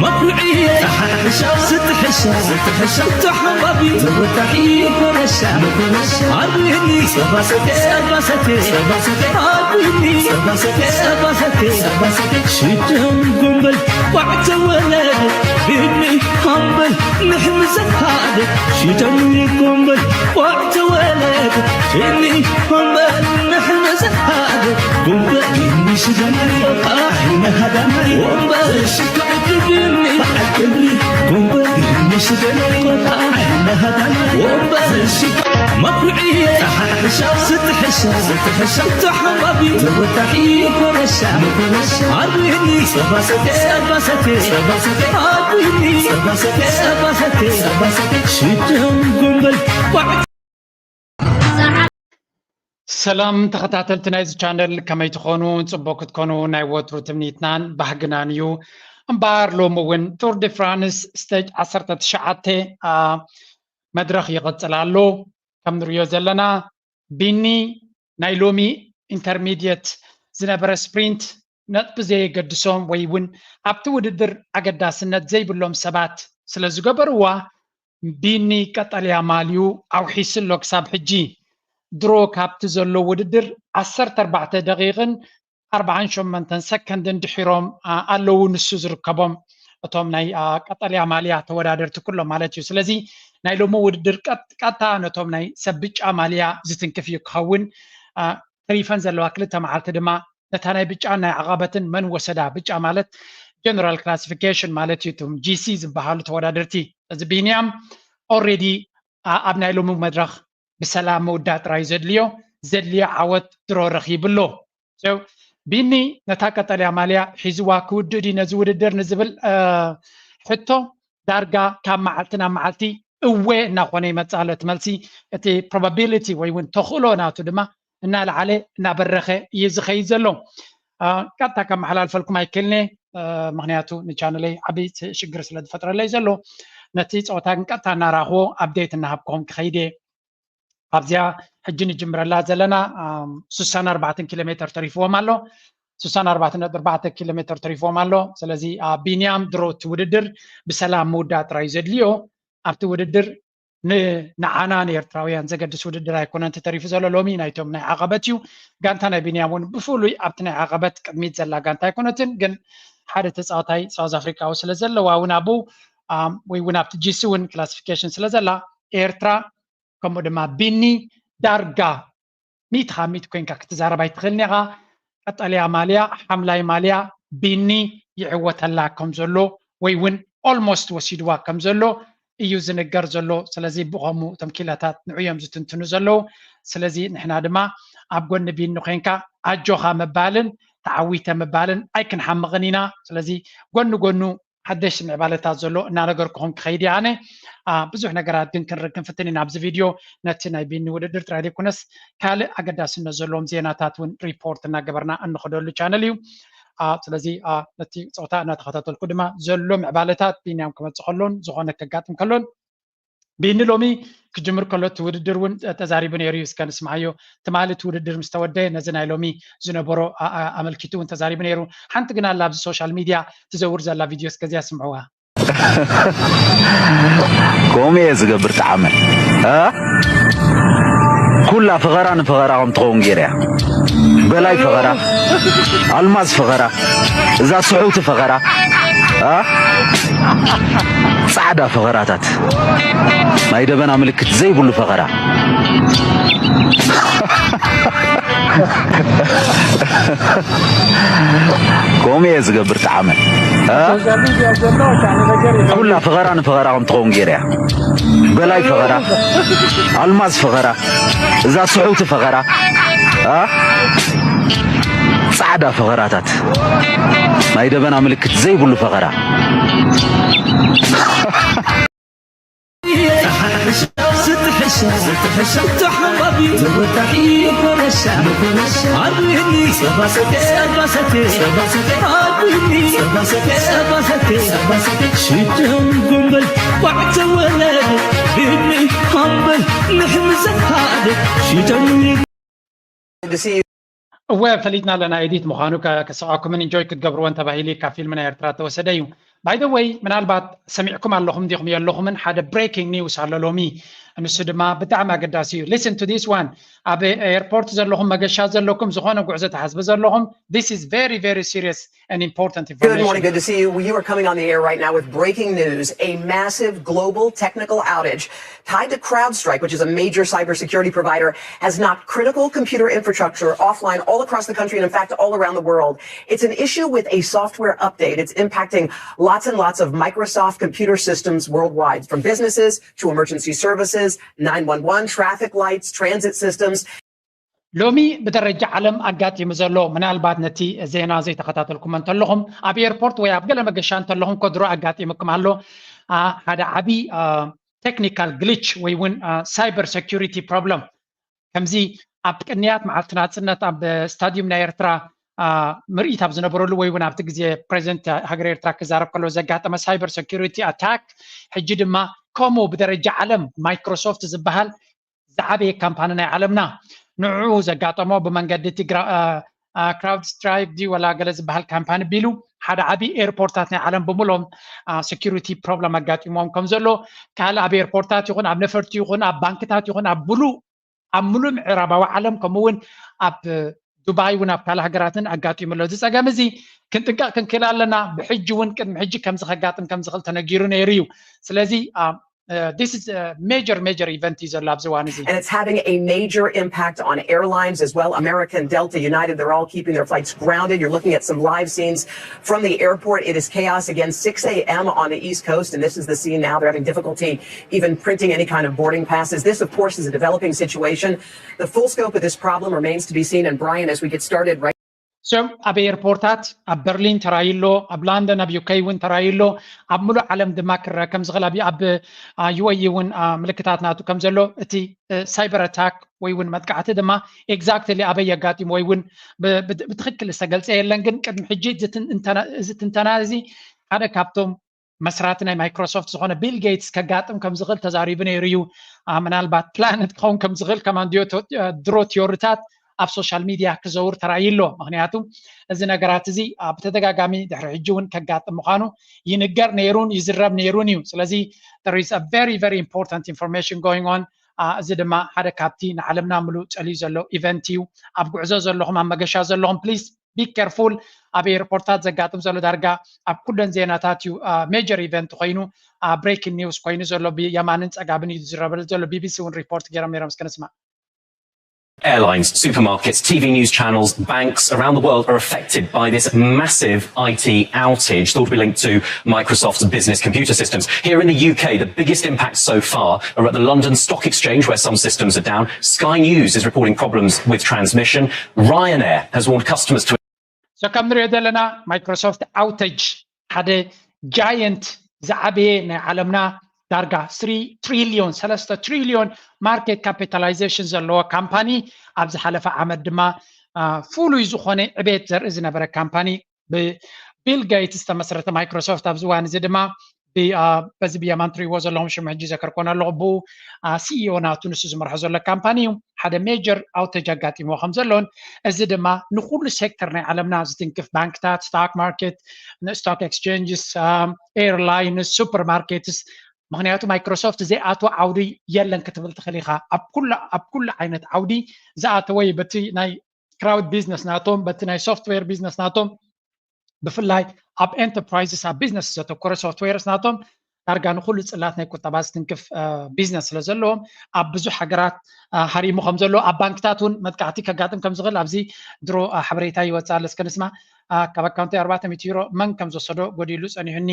መኩዕየ ተሓሕሻ ስትሕሻ ስትሕሻ ተሓባቢ ተወታሒ ኮረሻ መኮረሻ ኣርብኒ ጸባሰቴ ጸባሰቴ ጸባሰቴ ኣርብኒ ጸባሰቴ ጸባሰቴ ጸባሰቴ ሽደም ጎንበል ቋዕ ተወለደ ቢኒ ሃምበል ንሕምዘ ሓደ ሽደም ጎንበል ቋዕ ተወለደ ቢኒ ሃምበል ንሕምዘ ሓደ ጎንበል ቢኒ ሽደም ቋዕ ንሃዳናይ ወንበል ሽካዕ ቢኒ በዓል ክብሪ ጎንበል ቢኒ ሽደም ቋዕ ንሃዳናይ ወንበል ሽካዕ መኩዕየ ተሓሕሻ ስትሕሻ ስትሕሻ ተሓባቢ ተወታሒ ኮረሻ መኮረሻ ኣርብኒ ጸባሰቴ ጸባሰቴ ጸባሰቴ ኣርብኒ ጸባሰቴ ጸባሰቴ ጸባሰቴ ሽደም ጎንበል ቋዕ ሰላም ተኸታተልቲ ናይዚ ቻነል፣ ከመይ ትኾኑ? ጽቡቕ ክትኮኑ ናይ ወትሩ ትምኒትናን ባህግናን እዩ። እምበኣር ሎሚ እውን ቱር ዲ ፍራንስ ስቴጅ ዓሰርተ ትሽዓተ መድረኽ ይቕጽል ኣሎ። ከም ንርእዮ ዘለና ቢኒ ናይ ሎሚ ኢንተርሚድየት ዝነበረ ስፕሪንት ነጥቢ ዘየገድሶም ወይ እውን ኣብቲ ውድድር ኣገዳስነት ዘይብሎም ሰባት ስለ ዝገበርዋ ቢኒ ቀጠልያ ማልዩ ኣውሒሱ ኣሎ ክሳብ ሕጂ። ድሮ ካብቲ ዘሎ ውድድር ዓሰርተ ኣርባዕተ ደቂቕን ኣርባዓን ሸሞንተን ሰከንድን ድሒሮም ኣለዉ ንሱ ዝርከቦም እቶም ናይ ቀጠልያ ማልያ ተወዳደርቲ ኩሎም ማለት እዩ። ስለዚ ናይ ሎሚ ውድድር ቀጥታ ነቶም ናይ ሰብ ብጫ ማልያ ዝትንክፍ እዩ ክኸውን። ተሪፈን ዘለዋ ክልተ መዓልቲ ድማ ነታ ናይ ብጫን ናይ ዓቐበትን መን ወሰዳ፣ ብጫ ማለት ጀነራል ክላሲፊኬሽን ማለት እዩ፣ እቶም ጂሲ ዝበሃሉ ተወዳደርቲ። እዚ ቢንያም ኦልሬዲ ኣብ ናይ ሎሚ መድረኽ ብሰላም ምውዳእ ጥራይ ዘድልዮ፣ ዘድልዮ ዓወት ድሮ ረኺቡ ኣሎ። ቢኒ ነታ ቀጠልያ ማልያ ሒዝዋ ክውድእ ድዩ ነዚ ውድድር ንዝብል ሕቶ ዳርጋ ካብ መዓልቲ ናብ መዓልቲ እወ እናኾነ ይመፅእ ኣሎ እቲ መልሲ። እቲ ፕሮባቢሊቲ ወይ እውን ተኽእሎ ናቱ ድማ እናለዓለ እናበረኸ እዩ ዝኸይድ ዘሎ። ቀጥታ ከመሓላልፈልኩም ኣይክእልን እየ፣ ምክንያቱ ንቻነለይ ዓብዪ ሽግር ስለ ዝፈጥረለይ ዘሎ። ነቲ ፀወታ ግን ቀጥታ እናረኣኽዎ ኣፕዴት እናሃብክኹም ክኸይድ እየ። ኣብዚኣ ሕጂ ንጅምረላ ዘለና ስሳን ኣርባዕተን ኪሎ ሜትር ተሪፍዎም ኣሎ። ስሳን ኣርባዕተን ነጥቢ ኣርባዕተ ኪሎ ሜትር ተሪፍዎም ኣሎ። ስለዚ ቢንያም ድሮ እቲ ውድድር ብሰላም ምውዳእ ጥራይ ዘድልዮ ኣብቲ ውድድር ንዓና ንኤርትራውያን ዘገድስ ውድድር ኣይኮነን ተሪፉ ዘሎ። ሎሚ ናይቶም ናይ ዓቐበት እዩ። ጋንታ ናይ ቢንያም እውን ብፍሉይ ኣብቲ ናይ ዓቐበት ቅድሚት ዘላ ጋንታ ኣይኮነትን፣ ግን ሓደ ተፃዋታይ ሳውዝ ኣፍሪካዊ ስለ ዘለዋ እውን ኣብኡ ወይ እውን ኣብቲ ጂሲ እውን ክላሲፊኬሽን ስለ ዘላ ኤርትራ ከምኡ ድማ ቢኒ ዳርጋ ሚእቲ ካብ ሚእቲ ኮይንካ ክትዛረብ ኣይትኽእልን ኢኻ። ቀጠልያ ማልያ፣ ሓምላይ ማልያ ቢኒ ይዕወተላ ከም ዘሎ ወይ እውን ኦልሞስት ወሲድዋ ከም ዘሎ እዩ ዝንገር ዘሎ። ስለዚ ብኸምኡ እቶም ኪላታት ንዑ እዮም ዝትንትኑ ዘለዉ። ስለዚ ንሕና ድማ ኣብ ጎኒ ቢኒ ኮይንካ ኣጆኻ ምባልን ተዓዊተ ምባልን ኣይክንሓምቕን ኢና። ስለዚ ጎኒ ጎኑ ሓደሽቲ ምዕባለታት ዘሎ እናነገርኩኹም ክኸይድ እየ ኣነ። ብዙሕ ነገራት ግን ክንርኢ ክንፍትን ኢና ኣብዚ ቪድዮ። ነቲ ናይ ቢኒ ውድድር ጥራይ ዘይኮነስ ካልእ ኣገዳስነት ዘለዎም ዜናታት እውን ሪፖርት እናገበርና እንኸደሉ ቻነል እዩ። ስለዚ ነቲ ፀወታ እናተኸታተልኩ ድማ ዘሎ ምዕባለታት ቢንያም ክመፅእ ከሎን ዝኾነ ከጋጥም ከሎን ቢኒ ሎሚ ክጅምር ከሎ እቲ ውድድር እውን ተዛሪቡ ነይሩ እዩ። እስከ ንስምዓዮ። ትማሊ እቲ ውድድር ምስ ተወደየ ነዚ ናይ ሎሚ ዝነበሮ ኣመልኪቱ እውን ተዛሪቡ ነይሩ። ሓንቲ ግን ኣላ ኣብዚ ሶሻል ሚድያ ትዘውር ዘላ ቪድዮ እስከ እዚኣ ስምዕዋ። ከምኡ እየ ዝገብር ጣዕመ ኩላ ፈኸራ ንፈኸራ ከም ትኸውን ገይረ እያ። በላይ ፈኸራ፣ ኣልማዝ ፈኸራ፣ እዛ ስሕውቲ ፈኸራ፣ ጻዕዳ ፈኸራታት፣ ናይ ደበና ምልክት ዘይብሉ ፈኸራ። ከምኡ እየ ዝገብር ጣዕመ። ኩላ ፈኸራ ንፈኸራ ከም ትኸውን ገይረ እያ። በላይ ፈኸራ፣ ኣልማዝ ፈኸራ፣ እዛ ስሕውቲ ፈኸራ፣ ጻዕዳ ፈኸራታት፣ ናይ ደበና ምልክት ዘይብሉ ፈኸራ። ሽደን ጎንበል ቋዕ ተወለደ ቢኒ ሃምበል ንሕምዘት ሓደ ሽደን እወ ፈሊጥና ኣለና ኤዲት ምዃኑ ከስዕኣኩምን ኢንጆይ ክትገብርዎን ተባሂሉ ካብ ፊልም ናይ ኤርትራ ተወሰደ እዩ። By the way, ምናልባት ሰሚዕኩም ኣለኹም ዲኹም የለኹምን ሓደ breaking news ኣሎ ሎሚ። ንሱ ድማ ብጣዕሚ ኣገዳሲ እዩ። Listen to this one. ኣብ airport ዘለኹም፣ መገሻ ዘለኩም፣ ዝኾነ ጉዕዞ ትሓስቡ ዘለኹም, this is very very serious and important information. Good morning. Good to see you. You are coming on the air right now with breaking news. A massive global technical outage tied to CrowdStrike, which is a major cybersecurity provider, has knocked critical computer infrastructure offline all across the country and, in fact, all around the world. It's an issue with a software update. It's impacting lots and lots of Microsoft computer systems worldwide, from businesses to emergency services, nine one one, traffic lights, transit systems. ሎሚ ብደረጃ ዓለም ኣጋጢሙ ዘሎ፣ ምናልባት ነቲ ዜና ዘይተኸታተልኩም እንተለኹም፣ ኣብ airport ወይ ኣብ ገለ መገሻ እንተለኹም፣ ኮድሮ ኣጋጢሙኩም ኣሎ ሓደ ዓቢ technical glitch ወይ እውን cyber security problem። ከምዚ ኣብ ቅንያት መዓልቲ ናጽነት ኣብ ስታዲየም ናይ ኤርትራ ምርኢት ኣብ ዝነበረሉ ወይ እውን ኣብቲ ግዜ ፕሬዚደንት ሃገር ኤርትራ ክዛረብ ከሎ ዘጋጠመ cyber security attack፣ ሕጂ ድማ ከምኡ ብደረጃ ዓለም ማይክሮሶፍት ዝበሃል ዝዓበየ ካምፓኒ ናይ ዓለምና ንዕኡ ዘጋጠሞ ብመንገዲ እቲ CrowdStrike ድዩ ወላ ገለ ዝበሃል ካምፓኒ ቢሉ ሓደ ዓቢ airport ታት ናይ ዓለም ብምሎም security problem ኣጋጢሞም ከም ዘሎ፣ ካልእ ኣብ airport ታት ይኹን ኣብ ነፈርቲ ይኹን ኣብ ባንክታት ይኹን ኣብ ብሉ ኣብ ምሉእ ምዕራባዊ ዓለም ከምኡ እውን ኣብ ዱባይ እውን ኣብ ካልእ ሃገራትን ኣጋጢሙ ኣሎ። እዚ ጸገም እዚ ክንጥንቀቕ ክንክእል ኣለና። ብሕጂ እውን ቅድሚ ሕጂ ከምዚ ከጋጥም ከም ዝኽእል ተነጊሩ ነይሩ እዩ። ስለዚ this is a major major event እዩ ዘሎ ኣብዚ እዋን እዚ። And it's having a major impact on airlines as well. American, Delta, United, they're all keeping their flights grounded. You're looking at some live scenes from the airport. It is chaos again, six a.m. on the East Coast, and this is the scene now. They're having difficulty even printing any kind of boarding passes. This, of course, is a developing situation. The full scope of this problem remains to be seen. And Brian, as we get started, right? So ኣብ airport ታት ኣብ በርሊን ተራእዩ ኣሎ፣ ኣብ ላንደን ኣብ UK እውን ተራእዩ ኣሎ። ኣብ ምሉእ ዓለም ድማ ክረአ ከም ዝኽእል ኣብ UAE እውን ምልክታት ናቱ ከም ዘሎ፣ እቲ cyber attack ወይ እውን መጥቃዕቲ ድማ exactly ኣበይ የጋጢሙ ወይ እውን ብትኽክል ዝተገልጸ የለን። ግን ቅድሚ ሕጂ እዚ ትንተና እዚ ሓደ ካብቶም መስራቲ ናይ ማይክሮሶፍት ዝኾነ ቢል ጌትስ ከጋጥም ከም ዝኽእል ተዛሪቡ ነይሩ እዩ። ምናልባት ፕላንት ክኸውን ከም ዝኽእል ከማን ድሮ ቲዮሪታት ኣብ ሶሻል ሚድያ ክዘውር ተራእዩ ኣሎ። ምክንያቱ እዚ ነገራት እዚ ብተደጋጋሚ ድሕሪ ሕጂ እውን ከጋጥም ምዃኑ ይንገር ነይሩን ይዝረብ ነይሩን እዩ። ስለዚ there is a very very important information going on። እዚ ድማ ሓደ ካብቲ ንዓለምና ምሉእ ጸልዩ ዘሎ ኢቨንት እዩ። ኣብ ጉዕዞ ዘለኹም፣ ኣብ መገሻ ዘለኹም please be careful። ኣብ airport ታት ዘጋጥም ዘሎ ዳርጋ ኣብ ኩለን ዜናታት እዩ major event ኮይኑ breaking news ኮይኑ ዘሎ፣ ብየማንን ጸጋምን እዩ ዝዝረበሉ ዘሎ። BBC እውን ሪፖርት ገይሮም ነይሮም፣ እስከ ንስማዕ። Airlines, supermarkets, TV news channels, banks around the world are affected by this massive IT outage thought to be linked to Microsoft's business computer systems. Here in the UK, the biggest impacts so far are at the London Stock Exchange, where some systems are down. Sky News is reporting problems with transmission. Ryanair has warned customers to So ከም ንሪኦ ዘለና ማይክሮሶፍት outage ሓደ giant ዝዓበየ ናይ ዓለምና ዳርጋ three trillion ሰለስተ trillion market capitalization ዘለዎ ካምፓኒ ኣብ ዝሓለፈ ዓመት ድማ ፍሉይ ዝኾነ ዕቤት ዘርኢ ዝነበረ ካምፓኒ ብቢል ጌትስ ዝተመስረተ ማይክሮሶፍት ኣብዚ እዋን እዚ ድማ በዚ ብየማን ትሪእዎ ዘለኹም ሽሙ ሕጂ ዘከርኮን ኣለኹ ብኡ CEO ናቱ ንሱ ዝመርሖ ዘሎ ካምፓኒ እዩ ሓደ major outage ኣጋጢሞ ከም ዘሎን እዚ ድማ ንኩሉ ሴክተር ናይ ዓለምና ዝትንክፍ ባንክታት stock market stock exchanges airlines supermarkets ምክንያቱ ማይክሮሶፍት ዘይኣትዎ ዓውዲ የለን ክትብል ትኽእል ኢኻ ኣብ ኩሉ ዓይነት ዓውዲ ዝኣተወ እዩ በቲ ናይ crowd business ናቶም በቲ ናይ software business ናቶም ብፍላይ ኣብ enterprises ኣብ business ዘተኮረ softwares ናቶም ዳርጋ ንኩሉ ጽላት ናይ ቁጠባ ዝትንክፍ business ስለ ዘለዎም ኣብ ብዙሕ ሃገራት ሃሪሙ ከም ዘሎ ኣብ ባንክታት እውን መጥቃዕቲ ከጋጥም ከም ዝኽእል ኣብዚ ድሮ ሓበሬታ ይወጽእ ኣሎ እስከ ንስማ ካብ ኣካውንተይ ኣርባዕተ ሚእቲ ዩሮ መን ከም ዝወሰዶ ጎዲሉ ጸኒሑኒ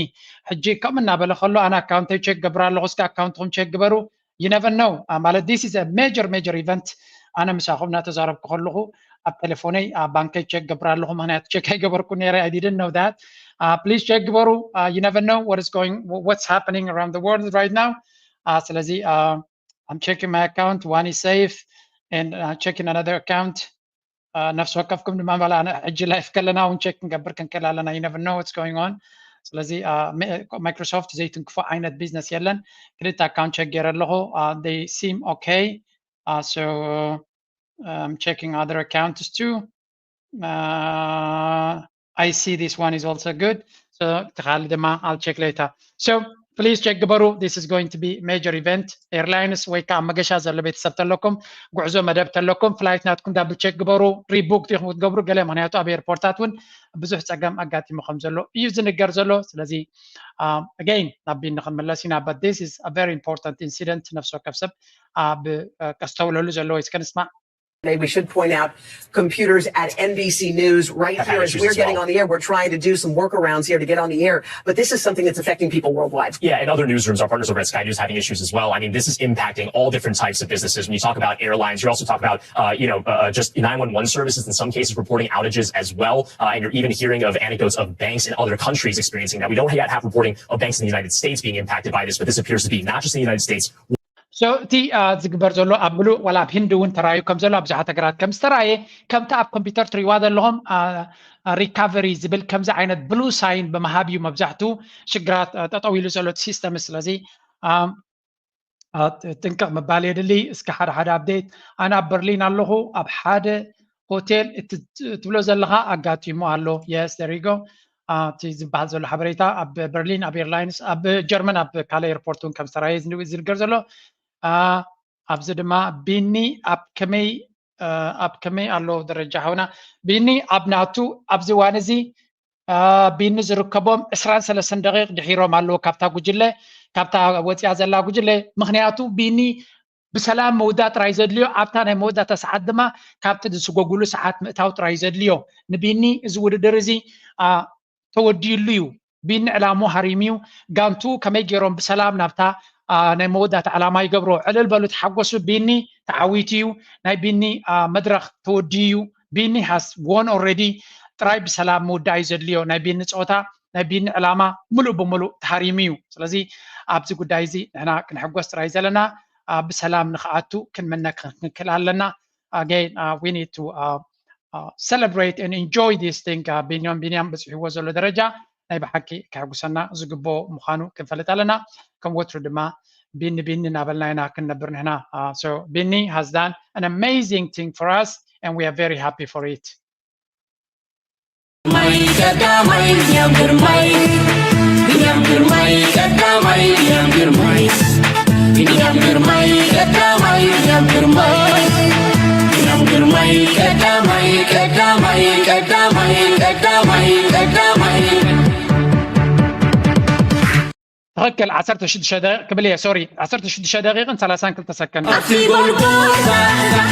ሕጂ ከምኡ እናበለ ከሎ ኣነ ኣካውንተይ check ገብር ኣለኹ እስከ ኣካውንትኹም check ግበሩ you never know ማለት this is a major major event ኣነ ምሳኹም እናተዛረብኩ ከለኹ ኣብ ቴሌፎነይ ባንከይ check ገብር ኣለኹ ምክንያቱ check ኣይገበርኩ ነይረ I didn't know that please check ግበሩ you never know what is going what's happening around the world right now ስለዚ I'm checking my account one is safe and checking another account ነፍሲ ወከፍኩም ድማ ባላ ሕጂ live ከለና እውን check ክንገብር ክንክእል ኣለና you never know what's going on ስለዚ ማይክሮሶፍት ዘይትንክፎ ዓይነት business የለን ክልተ account check ገይረ ኣለኹ they seem okay so I'm checking other accounts too I see this one is also good ትኻሊ ድማ I'll check later. So please check ግበሩ. This is going to be major event. Airlines ወይ ከዓ መገሻ ዘሎ ቤተሰብ ተለኩም፣ ጉዕዞ መደብ ተለኩም፣ flight ናትኩም double check ግበሩ። Rebook ዲኹም ክትገብሩ ገለ፣ ምክንያቱ ኣብ ኤርፖርታት እውን ብዙሕ ፀገም ኣጋጢሙ ከም ዘሎ እዩ ዝንገር ዘሎ። ስለዚ again ናብ ቢኒ ክንምለስ ኢና። But this is a very important incident። ነፍሲ ወከፍ ሰብ ኣብ ከስተውለሉ ዘለዎ እስከ ንስማዕ። We should point out computers at N B C News right here as we're getting on the air. We're trying to do some workarounds here to get on the air, but this is something that's affecting people worldwide. Yeah, in other newsrooms, our partners over at Sky News having issues as well. I mean, this is impacting all different types of businesses. When you talk about airlines, you also talk about, uh, you know, uh, just nine one one services in some cases reporting outages as well. Uh, and you're even hearing of anecdotes of banks in other countries experiencing that. We don't yet have reporting of banks in the United States being impacted by this, but this appears to be not just in the United States. So እቲ ዝግበር ዘሎ ኣብ ምሉእ ዋላ ኣብ ህንዲ እውን ተራዩ ከም ዘሎ ኣብ ብዙሓት ሃገራት ከም ዝተራየ፣ ከምቲ ኣብ ኮምፒውተር ትሪዋ ዘለኹም recovery ዝብል ከምዚ ዓይነት blue sign ብምሃብ እዩ መብዛሕቱ ሽግራት ጠጠው ኢሉ ዘሎ እቲ system። ስለዚ ጥንቅቕ ምባል የድሊ። እስከ ሓደ ሓደ update። ኣነ ኣብ በርሊን ኣለኹ። ኣብ ሓደ ሆቴል እቲ ትብሎ ዘለኻ ኣጋጢሙ ኣሎ። Yes, there you go። እቲ ዝበሃል ዘሎ ሓበሬታ ኣብ በርሊን ኣብ airlines፣ ኣብ ጀርመን ኣብ ካልእ airport እውን ከም ዝተራየ ዝንገር ዘሎ። ኣብዚ ድማ ቢኒ ኣብ ከመይ ኣብ ከመይ ኣሎ ደረጃ ሓውና ቢኒ ኣብ ናቱ ኣብዚ እዋን እዚ ቢኒ ዝርከቦም ዕስራን ሰለስተን ደቂቕ ድሒሮም ኣለዉ ካብታ ጉጅለ፣ ካብታ ወፂኣ ዘላ ጉጅለ። ምክንያቱ ቢኒ ብሰላም ምውዳእ ጥራይ ዘድልዮ፣ ኣብታ ናይ መወዳእታ ሰዓት ድማ ካብቲ ዝስጎጉሉ ሰዓት ምእታው ጥራይ ዘድልዮ። ንቢኒ እዚ ውድድር እዚ ተወዲኡሉ እዩ። ቢኒ ዕላሙ ሃሪሙ እዩ። ጋንቱ ከመይ ገይሮም ብሰላም ናብታ ናይ መወዳእታ ዕላማ ይገብሮ። ዕልል በሉ፣ ተሓጎሱ። ቢኒ ተዓዊቱ እዩ። ናይ ቢኒ መድረኽ ተወዲኡ እዩ። ቢኒ has won already። ጥራይ ብሰላም ምውዳእ እዩ ዘድልዮ። ናይ ቢኒ ፀወታ፣ ናይ ቢኒ ዕላማ ሙሉእ ብሙሉእ ተሃሪሙ እዩ። ስለዚ ኣብዚ ጉዳይ እዚ ንሕና ክንሕጎስ ጥራይ ዘለና፣ ብሰላም ንክኣቱ ክንምነ ክንክእል ኣለና። Again, we need to celebrate and enjoy this thing. ቢንያም ቢንያም በፂሕዎ ዘሎ ደረጃ ናይ ብሓቂ ከሕጉሰና ዝግብኦ ምዃኑ ክንፈልጥ ኣለና። ከም ወትሩ ድማ ቢኒ ቢኒ እናበልና ኢና ክንነብር ንሕና። So ቢኒ has done an amazing thing for us and we are very happy for it. ግርማይ ቀዳማይ ቢንያም ግርማይ ቢንያም ግርማይ ቀዳማይ ቢንያም ግርማይ ቢንያም ግርማይ ቀዳማይ ቢንያም ግርማይ ቢንያም ግርማይ ቀዳማይ ቀዳማይ ቀዳማይ ቀዳማይ ቀዳማይ ትኽክል። ዓሰርተ ሽዱሽተ ደቂቕ ክብል እየ። ሶሪ፣ ዓሰርተ ሽዱሽተ ደቂቕን ሰላሳን ክልተ ሰከንድ። ኣብቲ ጎልጎታ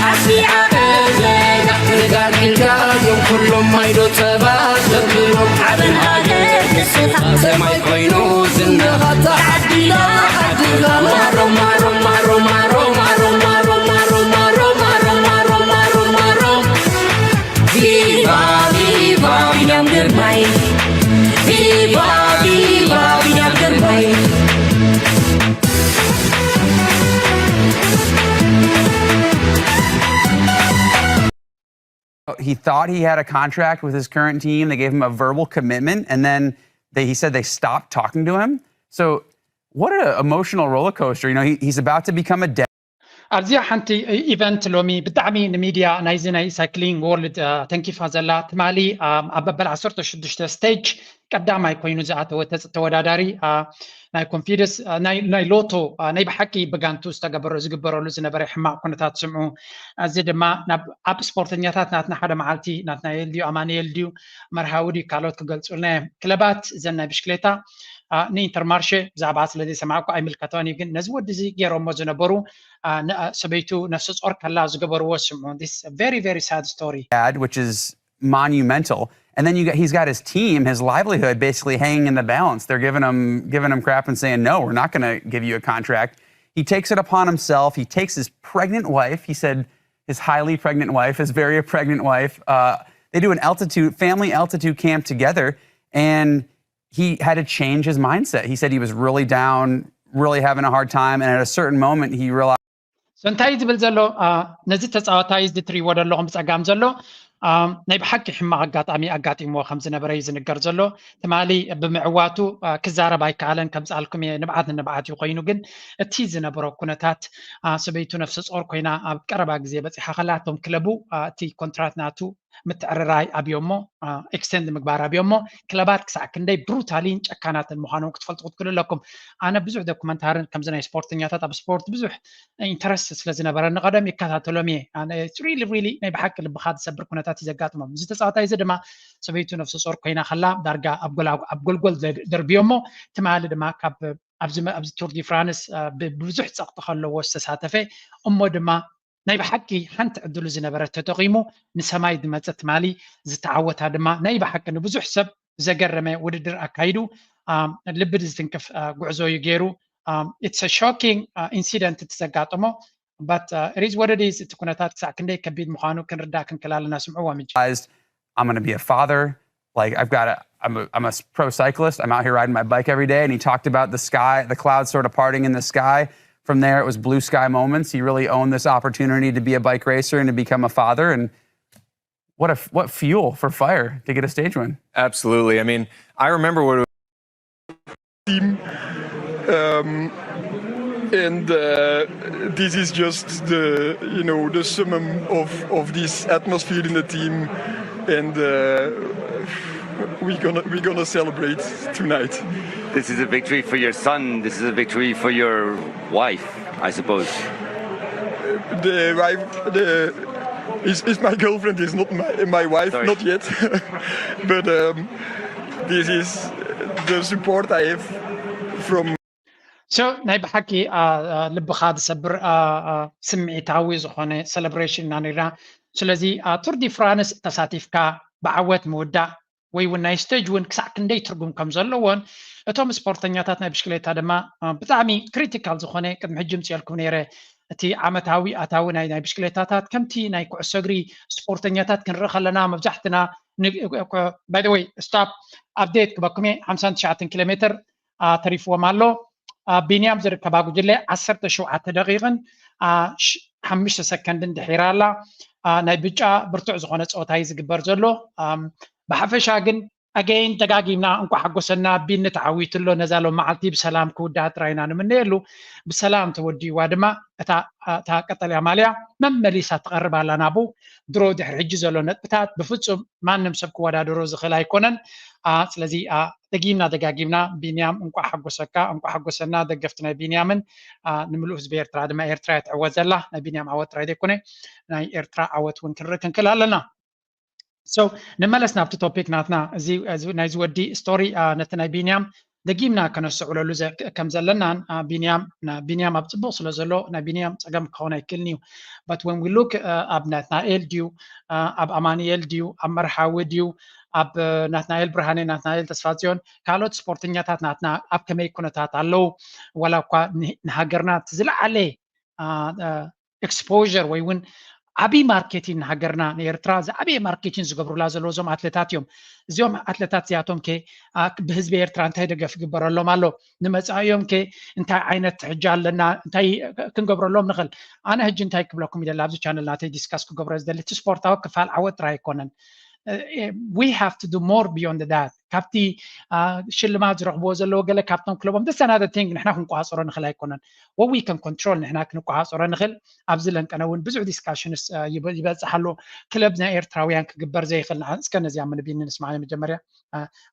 ሓሲ ዓቐዘ ዳሕርጋር ኢልካ እዮም ኩሎም ማይዶ ጸባ ዘብሎም ዓብን ሃገር ንስኻ ሰማይ ኮይኑ ዝነኻ ተዓዲላ ዓድኻ ማሮ ማሮ ማሮ ማሮ ማሮ ማሮ ማሮ ማሮ ማሮ ማሮ ማሮ ማሮ ማሮ Viva, viva, William Germay. Viva, viva, William Germay. He thought he had a contract with his current team. They gave him a verbal commitment, and then they, he said they stopped talking to him. So, what an emotional roller coaster. You know, he, he's about to become a dad. ኣብዚኣ ሓንቲ event ሎሚ ብጣዕሚ ንሚድያ ናይዚ ናይ ሳይክሊንግ ወርልድ ተንኪፋ ዘላ ትማሊ ኣብ መበል ዓሰርተ ሽዱሽተ stage ቀዳማይ ኮይኑ ዝኣተወ ተወዳዳሪ ናይ ኮንፊደንስ ናይ ሎቶ ናይ ብሓቂ ብጋንቱ ዝተገበረ ዝግበረሉ ዝነበረ ሕማቕ ኩነታት ስምዑ። እዚ ድማ ናብ ኣብ ስፖርተኛታት ናትና ሓደ መዓልቲ ናትና የልድዩ ኣማንኤል ድዩ መርሃዊ ድዩ ካልኦት ክገልፁልና እዮም። ክለባት እዘን ናይ ብሽክሌታ ንኢንተርማርሼ ብዛዕባ ስለ ዘይሰማዕኩ ኣይምልከቶን እዩ፣ ግን ነዚ ወዲ እዚ ገይሮሞ ዝነበሩ ሰበይቱ ነፍሲ ጾር ከላ ዝገበርዎ ስምዑ። This very very sad story. Which is monumental. And then you got, he's got his team, his livelihood basically hanging in the balance. They're giving him giving him crap and saying, "No, we're not going to give you a contract." He takes it upon himself. He takes his pregnant wife. He said his highly pregnant wife, his very pregnant wife. Uh, they do an altitude family altitude camp together, and he had to change his mindset. He said he was really down, really having a hard time, and at a certain moment, he realized. So እንታይ ዝብል ዘሎ ነዚ ተፃዋታይ እዚ ትሪእዎ ዘለኹም ብፀጋም ዘሎ ናይ ብሓቂ ሕማቕ ኣጋጣሚ ኣጋጢምዎ ከም ዝነበረ እዩ ዝንገር ዘሎ። ትማሊ ብምዕዋቱ ክዛረብ ኣይከኣለን። ከምፅኣልኩም እየ፣ ንብዓት ንንብዓት እዩ ኮይኑ፣ ግን እቲ ዝነበሮ ኩነታት ሰበይቱ ነፍሰ ፆር ኮይና ኣብ ቀረባ ግዜ በፂሓ ከላ እቶም ክለቡ እቲ ኮንትራት ናቱ ምትዕርራይ ኣብዮሞ፣ extend ምግባር ኣብዮሞ፣ ክለባት ክሳዕ ክንደይ ብሩታሊን ጨካናትን ምዃኖም ክትፈልጡ ክትክእሉ ኣለኩም። ኣነ ብዙሕ ዶኩመንታርን ከምዚ ናይ ስፖርተኛታት ኣብ ስፖርት ብዙሕ ኢንተረስት ስለ ዝነበረኒ ቀደም ይከታተሎም እየ። ኣነ ሪሊ ሪሊ ናይ ብሓቂ ልብኻ ዝሰብር ኩነታት እዩ ዘጋጥሞም። እዚ ተፃዋታይ እዚ ድማ ሰበይቱ ነፍሰ ጾር ኮይና ከላ ዳርጋ ኣብ ጎላ- ኣብ ጎልጎል ደር- ደርብዮሞ ትማሊ ድማ ካብ ኣብዚ ኣብዚ ቱር ዲ ፍራንስ ብብዙሕ ፀቕጢ ከለዎ ዝተሳተፈ እሞ ድማ ናይ ብሓቂ ሓንቲ ዕድሉ ዝነበረ ተጠቒሙ ንሰማይ ዝመፀ ትማሊ ዝተዓወታ ድማ ናይ ብሓቂ ንብዙሕ ሰብ ዘገረመ ውድድር ኣካይዱ ልቢ ዝትንክፍ ጉዕዞ እዩ ገይሩ። It's shocking ኢንሲደንት እቲ ዘጋጠሞ but it is what it is። እቲ ኩነታት ክሳዕ ክንደይ ከቢድ ምዃኑ ክንርዳእ ክንክል ኣለና። ስምዕዎም እንጂ I'm going to be a father. Like I've got a, I'm a, I'm a pro cyclist. I'm out here riding my bike every day. And he talked about the sky, the clouds sort of parting in the sky. From there, it was blue sky moments. He really owned this opportunity to be a bike racer and to become a father. And what a what fuel for fire to get a stage win. Absolutely. I mean, I remember what it was. Team. Um, and uh, this is just the you know the summum of of this atmosphere in the team, and uh, we're gonna we're gonna celebrate tonight. This is a victory for your son. This is a victory for your wife, I suppose. The wife, the is, is my girlfriend, is not my, my wife, Sorry. Not yet. But um, this is the support I have from so ናይ ብሓቂ ልብኻ ዝሰብር ስምዒታዊ ዝኾነ ሴሌብሬሽን ኢና ነርና። ስለዚ ቱር ዲ ፍራንስ ተሳቲፍካ ብዓወት ምውዳእ ወይ እውን ናይ ስቴጅ እውን ክሳዕ ክንደይ ትርጉም ከም ዘለዎን እቶም ስፖርተኛታት ናይ ብሽክሌታ ድማ ብጣዕሚ ክሪቲካል ዝኾነ ቅድሚ ሕጂ ምፅኤልኩም ነይረ እቲ ዓመታዊ ኣታዊ ናይ ናይ ብሽክሌታታት ከምቲ ናይ ኩዕሶ እግሪ ስፖርተኛታት ክንርኢ ከለና መብዛሕትና by the way stop update ክበኩም እየ ሓምሳን ትሽዓተን ኪሎ ሜትር ተሪፍዎም ኣሎ። ቢንያም ዝርከባ ጉጅለ ዓሰርተ ሸውዓተ ደቂቕን ሓሙሽተ ሰከንድን ድሒራ ኣላ። ናይ ብጫ ብርቱዕ ዝኾነ ፀወታ እዩ ዝግበር ዘሎ። ብሓፈሻ ግን ኣገይን ደጋጊምና እንኳዕ ሓጎሰና ቢኒ ተዓዊቱ ኣሎ። ነዛ ሎም መዓልቲ ብሰላም ክውዳእ ጥራይ ኢና ንምነየሉ። ብሰላም ተወዲእዋ ድማ እታ እታ ቀጠልያ ማልያ መመሊሳ ትቐርብ ኣላ ናብኡ። ድሮ ድሕሪ ሕጂ ዘሎ ነጥብታት ብፍጹም ማንም ሰብ ክወዳደሮ ዝኽእል ኣይኮነን። ስለዚ ደጊምና ደጋጊምና ቢንያም እንኳዕ ሓጎሰካ እንኳዕ ሓጎሰና ደገፍቲ ናይ ቢንያምን ንምሉእ ህዝቢ ኤርትራ ድማ ኤርትራ እያ ትዕወት ዘላ። ናይ ቢንያም ዓወት ጥራይ ዘይኮነ ናይ ኤርትራ ዓወት እውን ክንርኢ ክንክእል ኣለና። So ንመለስ ናብቲ ቶፒክ ናትና። ናይዚ ወዲ ስቶሪ ነቲ ናይ ቢንያም ደጊምና ከነስተውዕለሉ ከም ዘለናን ቢንያም ቢንያም ኣብ ፅቡቕ ስለ ዘሎ ናይ ቢንያም ፀገም ክኸውን ኣይክእልን እዩ። But when we look ኣብ ናትናኤል ድዩ ኣብ ኣማኑኤል ድዩ ኣብ መርሃዊ ድዩ ኣብ ናትናኤል ብርሃነ ናትናኤል ተስፋፅዮን ካልኦት ስፖርተኛታት ናትና ኣብ ከመይ ኩነታት ኣለዉ? ዋላ እኳ ንሃገርና ዝለዓለ exposure ወይ እውን ዓብዪ ማርኬቲን ንሃገርና ንኤርትራ ዝዓበየ ማርኬቲን ዝገብሩላ ዘለዉ እዞም ኣትሌታት እዮም። እዚኦም ኣትሌታት እዚኣቶም ከ ብህዝቢ ኤርትራ እንታይ ደገፍ ይግበረሎም ኣሎ? ንመፃኢኦም ከ እንታይ ዓይነት ሕጂ ኣለና እንታይ ክንገብረሎም ንኽእል? ኣነ ሕጂ እንታይ ክብለኩም ይደሊ ኣብዚ ቻነል ናተይ ዲስካስ ክገብሮ ዝደሊ እቲ ስፖርታዊ ክፋል ዓወት ጥራይ ኣይኮነን። We have to do more beyond that። ካብቲ ሽልማት ዝረኽብዎ ዘለዎ ገለ ካብቶም ክለቦም this another thing ንሕና ክንቆፃፀሮ ንኽእል ኣይኮነን። What we can control ንሕና ክንቆፃፀሮ ንኽእል። ኣብዚ ለንቀነ እውን ብዙሕ ዲስካሽንስ ይበፅሕ ኣሎ። ክለብ ናይ ኤርትራውያን ክግበር ዘይኽእል እስከ ነዚኣ ምንቢኒ ንስማዓዮ መጀመርያ።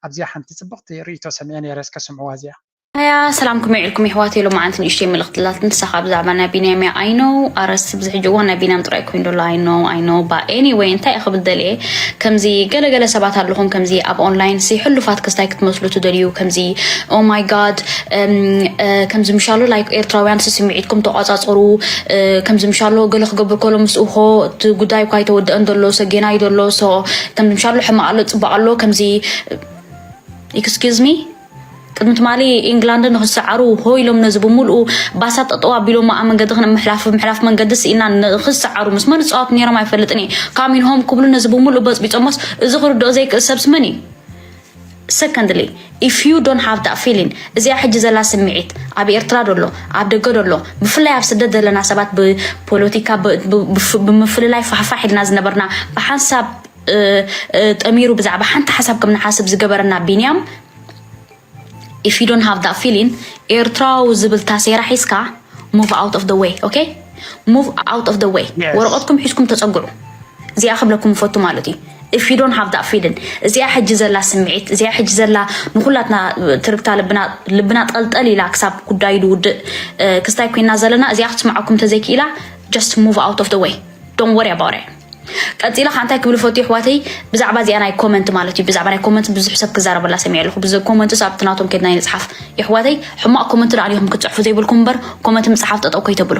ኣብዚኣ ሓንቲ ፅብቕቲ ርእይቶ ሰሚዐ ነይረ እስከ ስምዕዋ እዚኣ። ሃያ ሰላም ከመይ ውዒልኩም የሕዋተይ? ሎማዓንቲ ንእሽተይ መልእኽቲ ኣላትኒ ንሳ ካብ ብዛዕባ ናይ ቢንያም እያ። I know ኣረስ ኣብዚ ሕጂ እዋን ናይ ቢንያም ጥራይ ኮይኑ ኣሎ። I know I know but anyway እንታይ እየ ክብል ደልየ ከምዚ ገለገለ ሰባት ኣለኹም ከምዚ ኣብ ኦንላይን ሲ ሕሉፋት ክስታይ ክትመስሉ ትደልዩ ከምዚ oh my god ከምዚ ምሻሎ like ኤርትራውያን ሲ ስምዒትኩም ተቋጻጽሩ ከምዚ ምሻሎ ገለ ክገብር ከሎ ምስኡ ኾ እቲ ጉዳይ እኳ ኣይተወደአን ዘሎ ሰጌናይ ዘሎ so ከምዚ ምሻሎ ሕማቕ ኣሎ ጽቡቕ ኣሎ ከምዚ excuse me ቅድሚ ትማሊ ኢንግላንድ ንክሰዓሩ ሆ ኢሎም ነዚ ብምልኡ ባሳት ጠጠው ኣቢሎሞ ኣብ መንገዲ ክንምሕላፍ ብምሕላፍ መንገዲ ስኢና ንክሰዓሩ ምስ መን ዝፃወት ነይሮም ኣይፈልጥን እየ coming home ክብሉ ነዚ ብምልኡ በፅቢፆሞስ እዚ ክርድኦ ዘይክእል ሰብስ መን እዩ secondly if you don't have that feeling እዚኣ ሕጂ ዘላ ስምዒት ኣብ ኤርትራ ደሎ ኣብ ደገ ደሎ ብፍላይ ኣብ ስደት ዘለና ሰባት ብፖለቲካ ብምፍልላይ ፋሕፋሕ ኢልና ዝነበርና ብሓንሳብ ጠሚሩ ብዛዕባ ሓንቲ ሓሳብ ከም ንሓስብ ዝገበረና ቢንያም if you don't have that feeling ኤርትራዊ ዝብል ታሴራ ሒዝካ move out of the way okay move out of the way ወረቐትኩም ሒዝኩም ተፀግዑ እዚኣ ክብለኩም ፈቱ ማለት እዩ። If you don't have that feeling፣ እዚኣ ሕጂ ዘላ ስምዒት፣ እዚኣ ሕጂ ዘላ ንኩላትና ትርግታ ልብና ልብና ጠልጠል ኢላ ክሳብ ጉዳዩ ዝውድእ ክስታይ ኮይና ዘለና፣ እዚኣ ክትስምዓኩም ተዘይክኢላ just move out of the way, don't worry about it። ቀፂለ ከዓ እንታይ ክብል ፈትዩ ኣሕዋተይ፣ ብዛዕባ እዚኣ ናይ ኮመንት ማለት እዩ። ብዛዕባ ናይ ኮመንት ብዙሕ ሰብ ክዛረበላ ሰሚዐ ኣለኹ። ብዚ ኮመንት ኣብቲ ናቶም ከድና ይንፅሓፍ። የሕዋተይ፣ ሕማቕ ኮመንት ደኣ ኢኹም ክትፅሕፉ ዘይብልኩም እምበር ኮመንት ምፅሓፍ ጠጠው ከይተብሉ።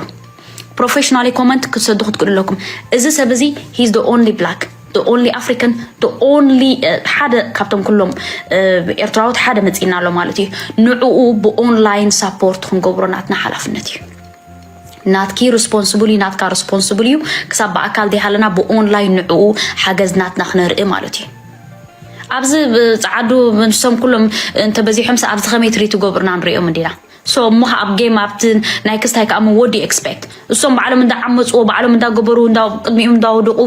ፕሮፌሽናሊ ኮመንት ክትሰዱ ክትክእሉ ኣለኩም። እዚ ሰብ እዚ he's the only black, the only African, the only ሓደ ካብቶም ኩሎም ኤርትራዎት ሓደ መፂና ኣሎ ማለት እዩ። ንዕኡ ብኦንላይን ሳፖርት ክንገብሮ ናትና ሓላፍነት እዩ። ናትኪ ሪስፖንስብል እዩ፣ ናትካ ሪስፖንስብል እዩ። ክሳብ ብኣካል ዘይሃለና ብኦንላይን ንዕኡ ሓገዝ ናትና ክነርኢ ማለት እዩ። ኣብዚ ፃዓዱ ንሶም ኩሎም እንተበዚሖም ኣብዚ ከመይ ትሪት ትገብሩና ንሪኦም እንዲና። So እሞ ኣብ ጌም ኣብቲ ናይ ክስታይ ከዓ what do you expect? እሶም ባዕሎም እንዳዓመፅዎ ባዕሎም እንዳገበሩ ቅድሚኦም እንዳወደቁ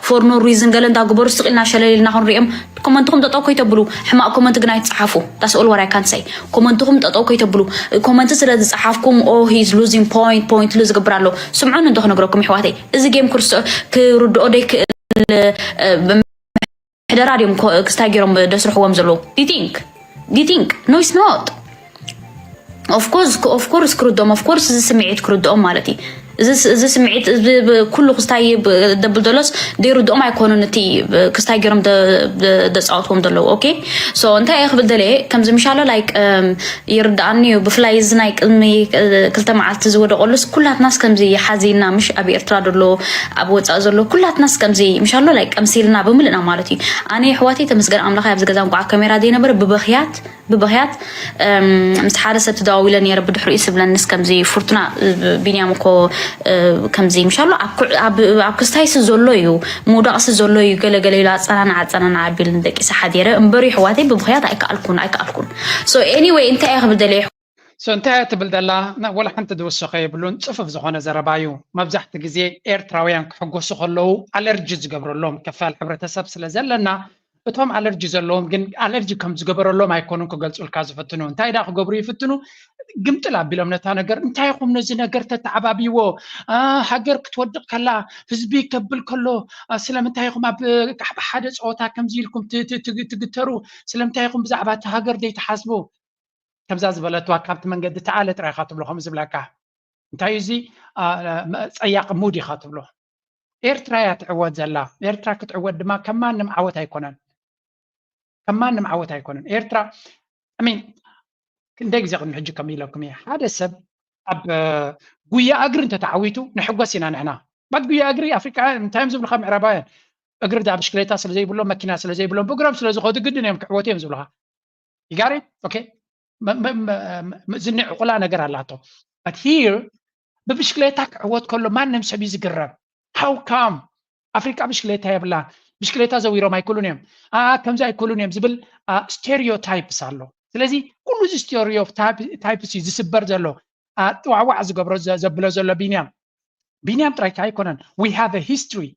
for no reason ገለ እንዳገበሩ ስቕ ኢልና ሸለል ኢልና ክንሪኦም። ኮመንትኹም ጠጠው ከይተብሉ፣ ሕማቕ ኮመንት ግን ኣይትፅሓፉ። That's all what I can say። ኮመንትኹም ጠጠው ከይተብሉ። ኮመንት ስለ ዝፀሓፍኩም oh he's losing point point ሉ ዝገብር ኣሎ። ስምዑን እንዶ ክነግረኩም ኣሕዋተይ፣ እዚ ጌም ክርድኦ ደይክእል ምሕደራ ድዮም ክስታይ ገይሮም ደስርሕዎም ዘለዉ? Do you think? Do you think? No, it's not. Of course ክርድኦም፣ of course እዚ ስምዒት ክርድኦም ማለት እዩ። እዚ ስምዒት ኩሉ ክስታይ ደብል ደሎስ ደይርድኦም ኣይኮኑን፣ እቲ ክስታይ ገይሮም ደፃወትዎም ዘለዉ። ኦኬ፣ so እንታይ እየ ክብል ደለየ፣ ከምዚ ምሻሎ ላይክ ይርድኣኒ እዩ። ብፍላይ እዚ ናይ ቅድሚ ክልተ መዓልቲ ዝወደቀሉስ ኩላትናስ ከምዚ ሓዚና፣ ምሽ ኣብ ኤርትራ ዘሎ ኣብ ወፃእ ዘሎ ኩላትናስ ከምዚ ምሻሎ ላይክ ቀምሲልና ብምልእና ማለት እዩ። ኣነ ኣሕዋተይ ተመስገን ኣምላኽ ኣብዚ ገዛ እንኳዕ ካሜራ ዘይነበረ ብበኽያት ብበኽያት ምስ ሓደ ሰብ ተደዋዊለ ነይረ። ብድሕሪኡ ስብለንስ ከምዚ ፍርቱና ቢንያም እኮ ከምዚ ምሻሎ ኣብ ክስታይስ ዘሎ እዩ፣ ምውዳቅስ ዘሎ እዩ፣ ገለ ገለ ኢሉ ኣፀናና ኣፀናና ኣቢል ንደቂሰ ሓዲረ እምበሪ ኣሕዋተይ ብብኽያት ኣይከኣልኩን ኣይከኣልኩን። So anyway እንታይ እየ ክብል ደለየ? So እንታይ እያ ትብል ዘላ? ወላ ሓንቲ ዝውስኸ የብሉን፣ ፅፉፍ ዝኾነ ዘረባ እዩ። መብዛሕቲ ግዜ ኤርትራውያን ክሕጎሱ ከለዉ ኣለርጂ ዝገብረሎም ክፋል ሕብረተሰብ ስለ ዘለና እቶም ኣለርጂ ዘለዎም ግን ኣለርጂ ከም ዝገበረሎም ኣይኮኑን ክገልፁልካ ዝፍትኑ። እንታይ ዳ ክገብሩ ይፍትኑ? ግምጥል ኣቢሎም ነታ ነገር፣ እንታይ ኢኹም ነዚ ነገር ተተዓባብይዎ? ሃገር ክትወድቕ ከላ፣ ህዝቢ ከብል ከሎ፣ ስለምንታይ ኢኹም ኣብ ሓደ ፀወታ ከምዚ ኢልኩም ትግተሩ? ስለምንታይ ኢኹም ብዛዕባ እቲ ሃገር ዘይትሓስቡ? ከምዛ ዝበለትዋ ካብቲ መንገዲ ተኣለ ጥራይ ኢኻ ትብሎ ከምኡ ዝብለካ። እንታይ እዩ እዚ ጸያቂ ሙድ ኢኻ ትብሎ። ኤርትራ እያ ትዕወት ዘላ። ኤርትራ ክትዕወት ድማ ከም ማንም ዓወት ኣይኮነን። ከም ማንም ዓወት ኣይኮነን። ኤርትራ I mean ክንደይ ግዜ ቅድሚ ሕጂ ከም ኢለኩም እየ። ሓደ ሰብ ኣብ ጉያ እግሪ እንተተዓዊቱ ንሕጎስ ኢና ንሕና። ባት ጉያ እግሪ ኣፍሪቃውያን እንታይ እዮም ዝብሉኻ ምዕራባውያን? እግሪ ዳ ብሽክሌታ ስለ ዘይብሎም መኪና ስለ ዘይብሎም ብእግሮም ስለ ዝኸዱ ግድን እዮም ክዕወቱ እዮም ዝብሉኻ። You got it? Okay? ዝኒ ዕቑላ ነገር ኣላቶ። But here ብብሽክሌታ ክዕወት ከሎ ማንም ሰብ እዩ ዝግረም። How come? ኣፍሪቃ ብሽክሌታ የብላ። ብሽክሌታ ዘዊሮም ኣይክእሉን እዮም። ከምዚ ኣይክእሉን እዮም ዝብል stereotypes ኣሎ። ስለዚ ኩሉ እዚ stereotypes እዩ ዝስበር ዘሎ። ጥዋዕዋዕ ዝገብሮ ዘብሎ ዘሎ ቢንያም ቢንያም ጥራይ ኣይኮነን። We have a history.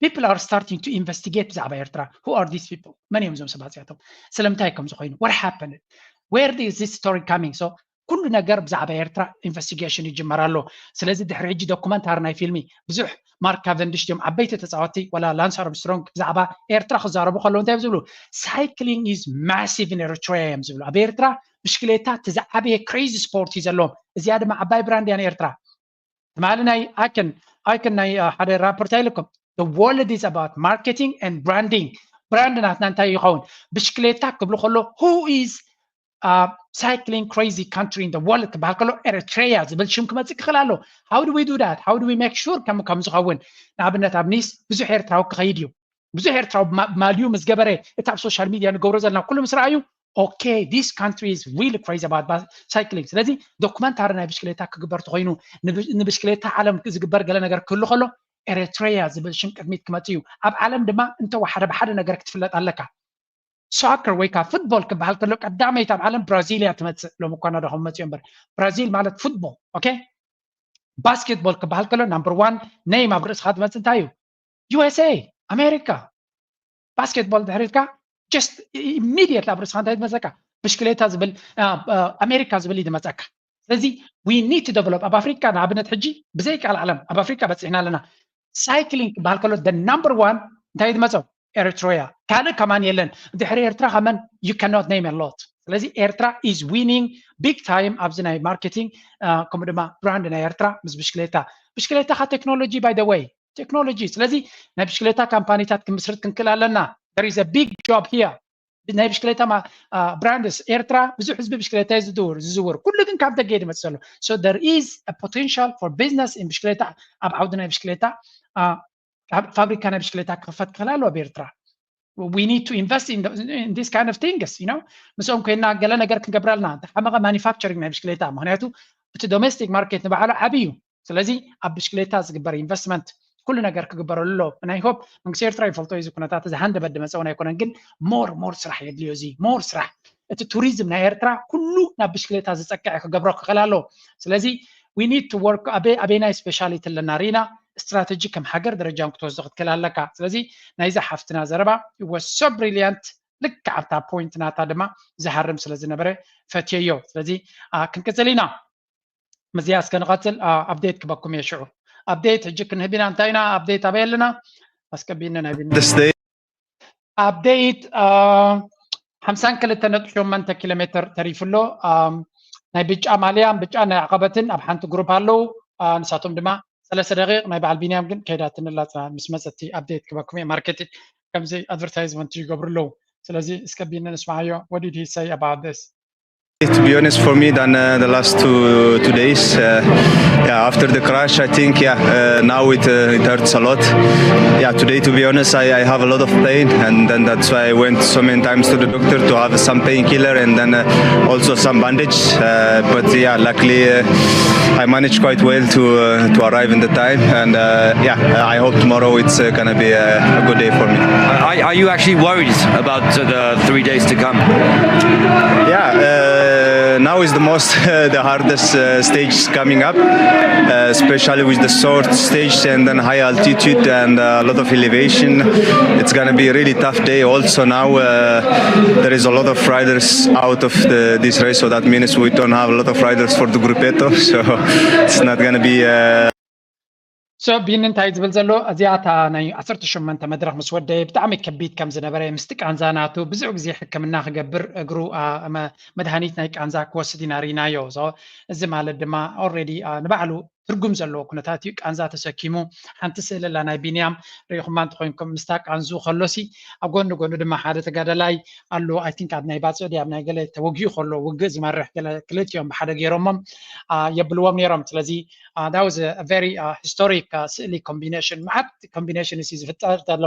People are starting to investigate ብዛዕባ ኤርትራ። Who are these people? መን እዮም እዞም ሰባት እዚኣቶም? ስለምንታይ ከም ዝኾይኑ? What happened? Where is this story coming? So ኩሉ ነገር ብዛዕባ ኤርትራ ኢንቨስቲጌሽን ይጅመር ኣሎ። ስለዚ ድሕሪ ሕጂ ዶኩመንታሪ ናይ ፊልሚ ብዙሕ ማርክ ካቨንዲሽ እዮም ዓበይቲ ተፃወቲ ዋላ ላንስ ኣርምስትሮንግ ብዛዕባ ኤርትራ ክዛረቡ ከለዉ እንታይ ዝብሉ? Cycling is massive in Eritrea እዮም ዝብሉ። ኣብ ኤርትራ ብሽክሌታ እቲ ዝዓበየ crazy sport እዩ ዘለዎም። እዚኣ ድማ ዓባይ ብራንድ እያ ንኤርትራ። ትማሊ ናይ ኣይከን ኣይከን ናይ ሓደ ራፖርት ኣይልኩም። The world is about marketing and branding. ብራንድ ናትና እንታይ ይኸውን? ብሽክሌታ ክብሉ ከሎ who is cycling crazy country in the world ክበሃል ከሎ ኤሪትሬያ ዝብል ሽም ክመፅእ ክኽእል ኣሎ። How do we do that? How do we make sure ከም ከም ዝኸውን? ንኣብነት ኣብ ኒስ ብዙሕ ኤርትራዊ ክኸይድ እዩ። ብዙሕ ኤርትራዊ ማልዩ ምስ ገበረ እቲ ኣብ ሶሻል ሚድያ ንገብሮ ዘለና ኩሉ ምስ ረኣዩ okay, this country is really crazy about cycling። ስለዚ ዶኩመንታሪ ናይ ብሽክሌታ ክግበር ተኮይኑ ንብሽክሌታ ዓለም ዝግበር ገለ ነገር ክህሉ ከሎ ኤሪትሬያ ዝብል ሽም ቅድሚት ክመፅእ እዩ። ኣብ ዓለም ድማ እንተወሓደ ብሓደ ነገር ክትፍለጥ ኣለካ። Soccer ወይ ከዓ ፉትቦል ክበሃል ከሎ ቀዳመይቲ ኣብ ዓለም ብራዚል እያ ትመፅእ። ሎም እኳ ናዳኹም መፅኡ እምበር ብራዚል ማለት ፉትቦል። Okay? ባስኬትቦል ክበሃል ከሎ number one name ኣብ ርእስኻ ዝመፅእ እንታይ እዩ? USA፣ ኣሜሪካ። ባስኬትቦል ድሕሪትካ just immediately ኣብ ርእስኻ እንታይ ዝመፀካ? ብሽክሌታ ዝብል ኣሜሪካ ዝብል እዩ ዝመፀካ። ስለዚ we need to develop ኣብ ኣፍሪካ ንኣብነት ሕጂ ብዘይ ካልእ ዓለም ኣብ ኣፍሪካ በፂሕና ኣለና። ሳይክሊንግ ክበሃል ከሎ the number one እንታይ ዝመጾ? ኤርትራ እያ። ካልእ ከማን የለን። ድሕሪ ኤርትራ ከመን you cannot name a lot። ስለዚ ኤርትራ is winning big time ኣብዚ ናይ ማርኬቲንግ ከምኡ ድማ ብራንድ ናይ ኤርትራ ምስ ብሽክሌታ። ብሽክሌታ ካ ቴክኖሎጂ by the way ቴክኖሎጂ። ስለዚ ናይ ብሽክሌታ ካምፓኒታት ክምስርት ክንክእል ኣለና። There is a big job here። ናይ ብሽክሌታ ብራንድስ ኤርትራ ብዙሕ ህዝቢ ብሽክሌታ እዩ ዝዝውር ዝዝውር ኩሉ ግን ካብ ደገ እዩ ዝመፅእ ዘሎ። So there is a potential for business in ብሽክሌታ ኣብ ዓውዲ ናይ ብሽክሌታ ፋብሪካ ናይ ብሽክሌታ ክኽፈት ክኽእል ኣለዎ ኣብ ኤርትራ። We need to invest in, the, in this kind of things you know ምስኦም ኮይና ገለ ነገር ክንገብረልና ተሓመቐ ማኒፋክቸሪንግ ናይ ብሽክሌታ ምክንያቱ እቲ ዶሜስቲክ ማርኬት ንባዕሉ ዓብዩ። ስለዚ ኣብ ብሽክሌታ ዝግበር ኢንቨስትመንት ኩሉ ነገር ክግበረሉ ኣሎ። ናይ ሆፕ መንግስቲ ኤርትራ ይፈልጦ እዚ ኩነታት እዚ ሃንደበት ድመፀውን ኣይኮነን ግን ሞር ሞር ስራሕ የድልዮ እዚ ሞር ስራሕ እቲ ቱሪዝም ናይ ኤርትራ ኩሉ ናብ ብሽክሌታ ዝፀቅዐ ክገብሮ ክኽእል ኣለዎ። ስለዚ we need to work ኣበይ ኣበይናይ ስፔሻሊቲ ኣለና ርኢና ስትራተጂ ከም ሃገር ደረጃን ክትወስዶ ክትክእል ኣለካ። ስለዚ ናይዛ ሓፍትና ዘረባ was so brilliant ልክዕ ኣብታ ፖይንት ናታ ድማ ዝሃርም ስለ ዝነበረ ፈትየዮ። ስለዚ ክንቅፅል ኢና። ምዝያ እስከ ንቐፅል። ኣፕዴት ክበኩም እየ ሽዑ። ኣፕዴት ሕጂ ክንህብ ኢና። እንታይ ኢና ኣፕዴት ኣበይ ኣለና? ኣስቀቢነ ናይ ቢኒ ኣፕዴት ሓምሳን ክልተ ነጥቢ ሸሞንተ ኪሎ ሜትር ተሪፉ ኣሎ። ናይ ብጫ ማልያን ብጫ ናይ ዓቐበትን ኣብ ሓንቲ ግሩፕ ኣለዉ። ንሳቶም ድማ ሰለስተ ደቂቕ ናይ በዓል ቢንያም ግን ከይዳትንላትና ምስ መፀቲ ኣፕዴት ክበኩም እየ። ማርኬቲንግ ከምዚ ኣድቨርታይዝመንት ይገብሩ ኣለዉ። ስለዚ እስከ ቢኒ ንስማዓዮ። What did he say about this? To be honest, for me, than uh, the last two two days. Uh, yeah, after the crash, I think yeah, uh, now it uh, it hurts a lot. Yeah, today, to be honest, I, I have a lot of pain, and then that's why I went so many times to the doctor to have some painkiller and then uh, also some bandage. Uh, but yeah, luckily uh, I managed quite well to uh, to arrive in the time, and uh, yeah, I hope tomorrow it's uh, gonna be a, a good day for me. Are, are you actually worried about the three days to come? Yeah, uh, now is the most uh, the hardest uh, stage coming up, uh, especially with the short stage and then high altitude and uh, a lot of elevation. It's gonna be a really tough day. Also now uh, there is a lot of riders out of the, this race, so that means we don't have a lot of riders for the gruppetto, so it's not gonna be. Uh, So ቢኒ እንታይ ዝብል ዘሎ እዚኣ እታ ናይ ዓሰርተ ሸሞንተ መድረኽ ምስ ወደየ ብጣዕሚ ከቢድ ከም ዝነበረ ምስቲ ቃንዛ ናቱ ብዙሕ ግዜ ሕክምና ክገብር እግሩ መድሃኒት ናይ ቃንዛ ክወስድ ኢና ርኢናዮ። እዚ ማለት ድማ ኦልሬዲ ንባዕሉ ትርጉም ዘለዎ ኩነታት እዩ። ቃንዛ ተሰኪሙ ሓንቲ ስእሊ ኣላ ናይ ቢንያም ርኢኹማ እንተኮይንኩም ምስታ ቃንዝኡ ከሎሲ ኣብ ጎኒ ጎኑ ድማ ሓደ ተጋዳላይ ኣሎ። I think ኣብ ናይ ባፅዕ ድያ ኣብ ናይ ገለ ተወጊኡ ከሎ ውግእ ዝመርሕ ገለ ክልቲኦም ብሓደ ገይሮሞም የብልዎም ነይሮም። ስለዚ that was a very historic ስእሊ ኮምቢኔሽን መዓት ኮምቢኔሽን ሲ ዝፍጠር ዘሎ።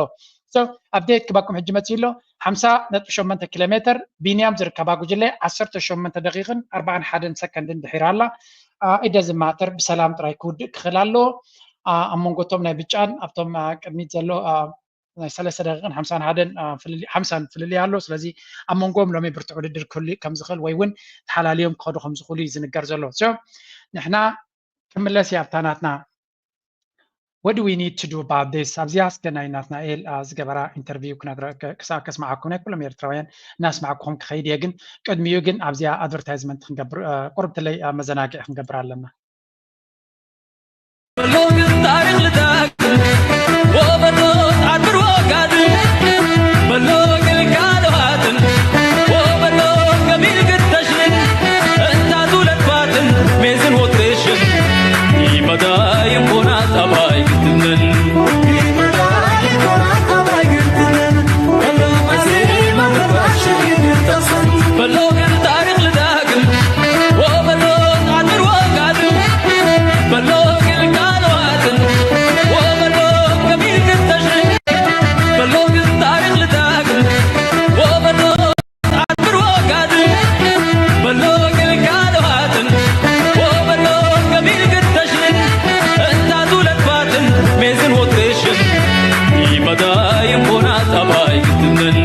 So ኣፕዴት ክባኩም ሕጂ መፅእ ኣሎ ሓምሳ ነጥቢ ሸሞንተ ኪሎ ሜትር ቢንያም ዝርከባ ጉጅለ ዓሰርተ ሸሞንተ ደቂቕን ኣርባዓን ሓደን ሰከንድን ድሒራ ኣላ። ኢደ ዝማተር ብሰላም ጥራይ ክውድእ ክኽእል ኣለዎ። ኣብ መንጎቶም ናይ ብጫን ኣብቶም ቅድሚት ዘሎ ናይ ሰለስተ ደቂቕን ሓምሳን ሓደን ሓምሳን ፍልልይ ኣሎ። ስለዚ ኣብ መንጎኦም ሎሚ ብርቱዕ ውድድር ክህሉ ከም ዝኽእል ወይ እውን ተሓላልዮም ክኸዱ ከም ዝኽእሉ እዩ ዝንገር ዘሎ። ንሕና ክምለስ እያ ኣብታ ናትና What do we need to do about this? ኣብዚኣ እስከ ናይ ናትናኤል ዝገበራ ኢንተርቪው ክነግረ ክሳብ ከስማዓኩም ናይ ኩሎም ኤርትራውያን እናስማዕኩኹም ክኸይድ እየ። ግን ቅድሚኡ ግን ኣብዚኣ ኣድቨርታይዝመንት ክንገብር ቁርብትለይ መዘናግዒ ክንገብር ኣለና። በሎ ግን ታሪኽ ልዳግም ወበሎ ዓድር ወጋድም በሎ ግን ካልዋትን ወበሎ ገሚል ግተሽን እንታቱ ለድባትን ሜዝን ወጥሬሽን ይመዳ ይኾና ጠባይ ግትነን በሎ ግን ታሪኽ ልዳግም ወበሎ ዓድር ወጋድም በሎ ግን ካልዋትን ወበሎ ገሚል ግተሽን በሎ ግን ታሪኽ ልዳግም ወበሎ ዓድር ወጋድም በሎ ግን ካልዋትን ወበሎ ገሚል ግተሽን እንታቱ ለድባትን ሜዝን ወጥሬሽን ይመዳ ይኾና ጠባይ ግትነን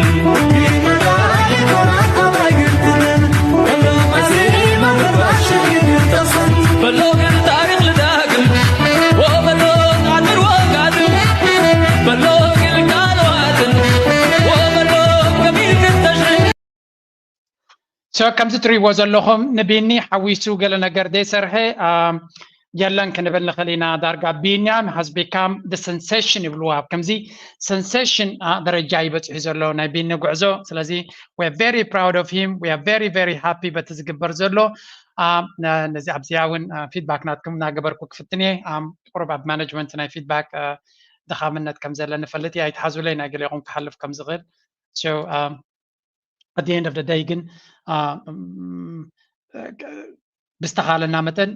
በሎ ግን ታሪኽ ልዳግም ወበሎ ዓድር ወጋድም በሎ ግን ካልዋትን ወበሎ ገሚል ግተሽን So ከምዚ ትሪእዎ ዘለኹም ንቢኒ ሓዊሱ ገለ ነገር ዘይሰርሐ የለን ክንብል ንኽእል ኢና። ዳርጋ ቢንያም has become the sensation ይብልዎ። ኣብ ከምዚ ሰንሴሽን ደረጃ እዩ በፂሑ ዘሎ ናይ ቢኒ ጉዕዞ። ስለዚ we are very proud of him, we are very very happy በቲ ዝግበር ዘሎ። ነዚ ኣብዚኣ እውን ፊድባክ ናትኩም እናገበርኩ ክፍትን እየ። ቁሩብ ኣብ ማኔጅመንት ናይ ፊድባክ ድኻምነት ከም ዘለኒ ፈልጥ እየ። ኣይትሓዙለይ ናይ ገሊኹም ክሓልፍ ከም ዝኽእል። So at the end of the day ግን ብዝተኻለና መጠን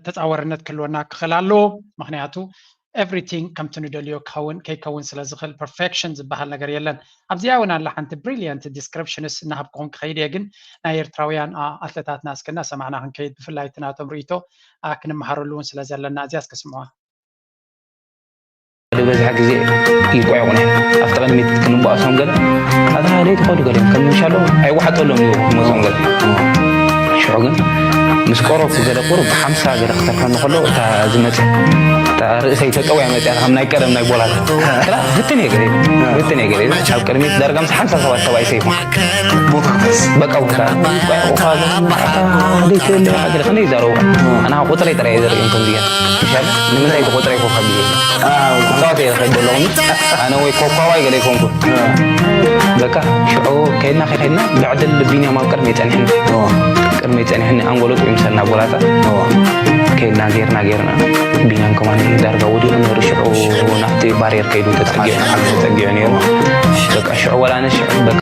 ተፃዋርነት ክህልወና ክኽእል ኣለዎ። ምክንያቱ everything ከምቲ ንደልዮ ክኸውን ከይከውን ስለ ዝኽእል perfection ዝበሃል ነገር የለን። ኣብዚኣ እውን ኣላ ሓንቲ brilliant descriptions እናሃብኩኹም ክኸይድ እየ። ግን ናይ ኤርትራውያን ኣትለታትና እስኪ እናሰማዕና ክንከይድ፣ ብፍላይ እቲ ናቶም ርእይቶ ክንመሃረሉ እውን ስለ ዘለና እዚኣ እስኪ ስምዑዋ። ዝበዝሐ ግዜ ይቆየቑና ኣብቲ ቅድሚት ክንበኣሶም ገለ ኣታ ደይ ትኸዱ ገለ ከም ምሻሎ ኣይወሓጠሎም እዩ መሶም ገለ ሽዑ ግን ምስ ቆረብኩ ገለ ቁሩብ ብሓምሳ ገለ ክተርፈኒ ከሎ እታ ዝመፅእ እታ ርእሰይ ተጠውያ መፅያ ከም ናይ ቀደም ናይ ቦላት ብትን እየ ገለ ብትን እየ ገለ ኣብ ቅድሚት ዳርጋ ምስ ሓምሳ ሰባት ሰብኣይ ሰይፉ በቃ ውሳ ደይ ትህልያ ገለ ክንደይ ይዛረቡ ኣና ቁፅረይ ጥራይ እየ ዘርእዮም ከምዚ ገለ ንምንታይ ብቁፅረይ ኮፍ ኣቢለ ፃወት እየ ዝኸይድ ዘለኹ ኣነ ወይ ኮኳዋይ ገለ ይኮንኩ በቃ ሽዑ ከይድና ከይድና ብዕድል ቢንያም ኣብ ቅድመይ ፀኒሕኒ ቅድመይ ፀኒሕኒ ኣንጎሎ ጥዑይ ምሰልና ጎላታ ከይድና ጌርና ጌርና ቢንያም ከማን ዳርጋ ወዲቑ ነሩ ሽዑ ናብቲ ባርየር ከይዱ ተፀጊዑ ተፀጊዑ ነይሩ በቃ ሽዑ ወላ ኣነ ሽዑ በቃ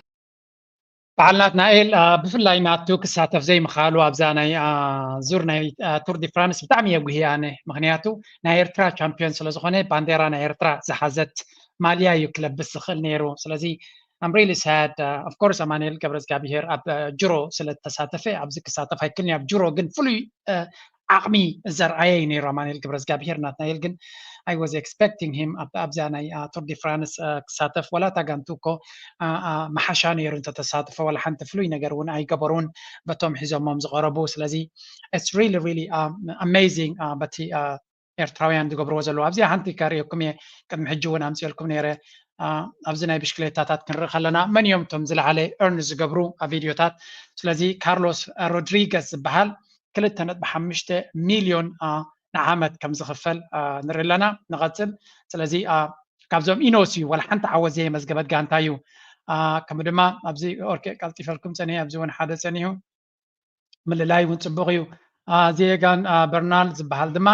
በዓል ናትናኤል ብፍላይ ናቱ ክሳተፍ ዘይምኻሉ ኣብዛ ናይ ዙር ናይ ቱር ዲ ፍራንስ ብጣዕሚ እየ ጉሂ ኣነ ምክንያቱ ናይ ኤርትራ ቻምፒዮን ስለዝኾነ ባንዴራ ናይ ኤርትራ ዝሓዘት ማልያ እዩ ክለብስ ዝኽእል ነይሩ ስለዚ I'm really sad of course ኣማኑኤል ገብረዝጋብሄር ኣብ ጅሮ ስለተሳተፈ ኣብዚ ክሳተፍ ኣይክልን ኣብ ጅሮ ግን ፍሉይ ዓቕሚ ዘርኣየ እዩ ነይሩ ኣማኑኤል ገብረዝጋብሄር ናትናኤል ግን I was expecting him ኣብዛ ናይ ቱር ዲ ፍራንስ ክሳተፍ ዋላ እታ ጋንቱ እኮ መሓሻ ነይሩ እንተተሳተፈ ዋላ ሓንቲ ፍሉይ ነገር እውን ኣይገበሩን በቶም ሒዞሞም ዝቐረቡ ስለዚ it's really really amazing በቲ ኤርትራውያን ዝገብርዎ ዘለዉ ኣብዚኣ ሓንቲ ከርእየኩም እየ ቅድሚ ሕጂ እውን ኣምፅኤልኩም ነይረ ኣብዚ ናይ ብሽክሌታታት ክንርኢ ከለና መን እዮም እቶም ዝለዓለ earn ዝገብሩ ኣብ ቪድዮታት ስለዚ ካርሎስ ሮድሪገስ ዝበሃል ክልተ ነጥቢ ሓሙሽተ ሚልዮን ንዓመት ከም ዝኽፈል ንርኢ ኣለና ንቐፅል ስለዚ ካብዞም ኢኖስ እዩ ዋላ ሓንቲ ዓወት ዘየመዝገበት ጋንታ እዩ ከም ድማ ኣብዚ ኦርኬ ቀልጢፈልኩም ፀኒሑ ኣብዚ እውን ሓደ ፀኒሑ ምልላይ እውን ፅቡቕ እዩ ዜጋን በርናል ዝበሃል ድማ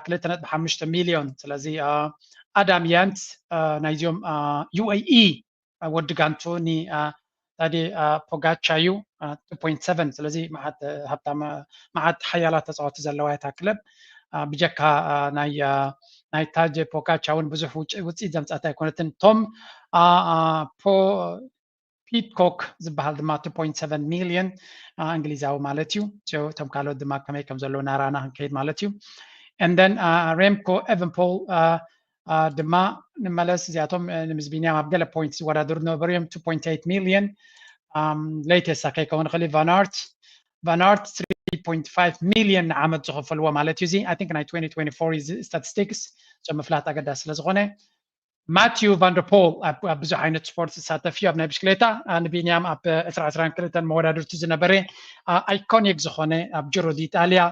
ክልተ ነጥቢ ሓሙሽተ ሚልዮን ስለዚ ኣዳም ያንት ናይዚኦም ዩኤኢ ወዲ ጋንቱ ኒ ታዴ ፖጋቻ እዩ two point seven ስለዚ መዓት ሃብታም መዓት ሓያላት ተፃወቲ ዘለዋ እታ ክለብ ብጀካ ናይ ናይ ታጀ ፖጋቻ እውን ብዙሕ ውፅኢት ዘምፃት ኣይኮነትን ቶም ፒትኮክ ዝበሃል ድማ two point seven ሚልዮን እንግሊዛዊ ማለት እዩ እቶም ካልኦት ድማ ከመይ ከም ዘለዎ ናራና ክንከይድ ማለት እዩ and then ሬምኮ ኤቨንፖል ድማ ንመለስ እዚኣቶም ንምዝ ቢንያም ኣብ ገለ ፖይንት ዝወዳደሩ ዝነበሩ እዮም two point eight ሚልዮን ሌተሳ ከይከውን ይኽእል ቫናርት ቫናርት three point five ሚልዮን ንዓመት ዝኸፈልዎ ማለት እዩ እዚ I think ናይ twenty twenty-four statistics እዞም ምፍላጥ ኣገዳሲ ስለ ዝኾነ ማቲዩ ቫንደርፖል ኣብ ብዙሕ ዓይነት ስፖርት ዝሳተፍ እዩ ኣብ ናይ ብሽክሌታ ንቢንያም ኣብ ዕስራ ዕስራን ክልተን መወዳድርቲ ዝነበረ ኣይኮኒክ ዝኾነ ኣብ ጅሮ ዲኢጣልያ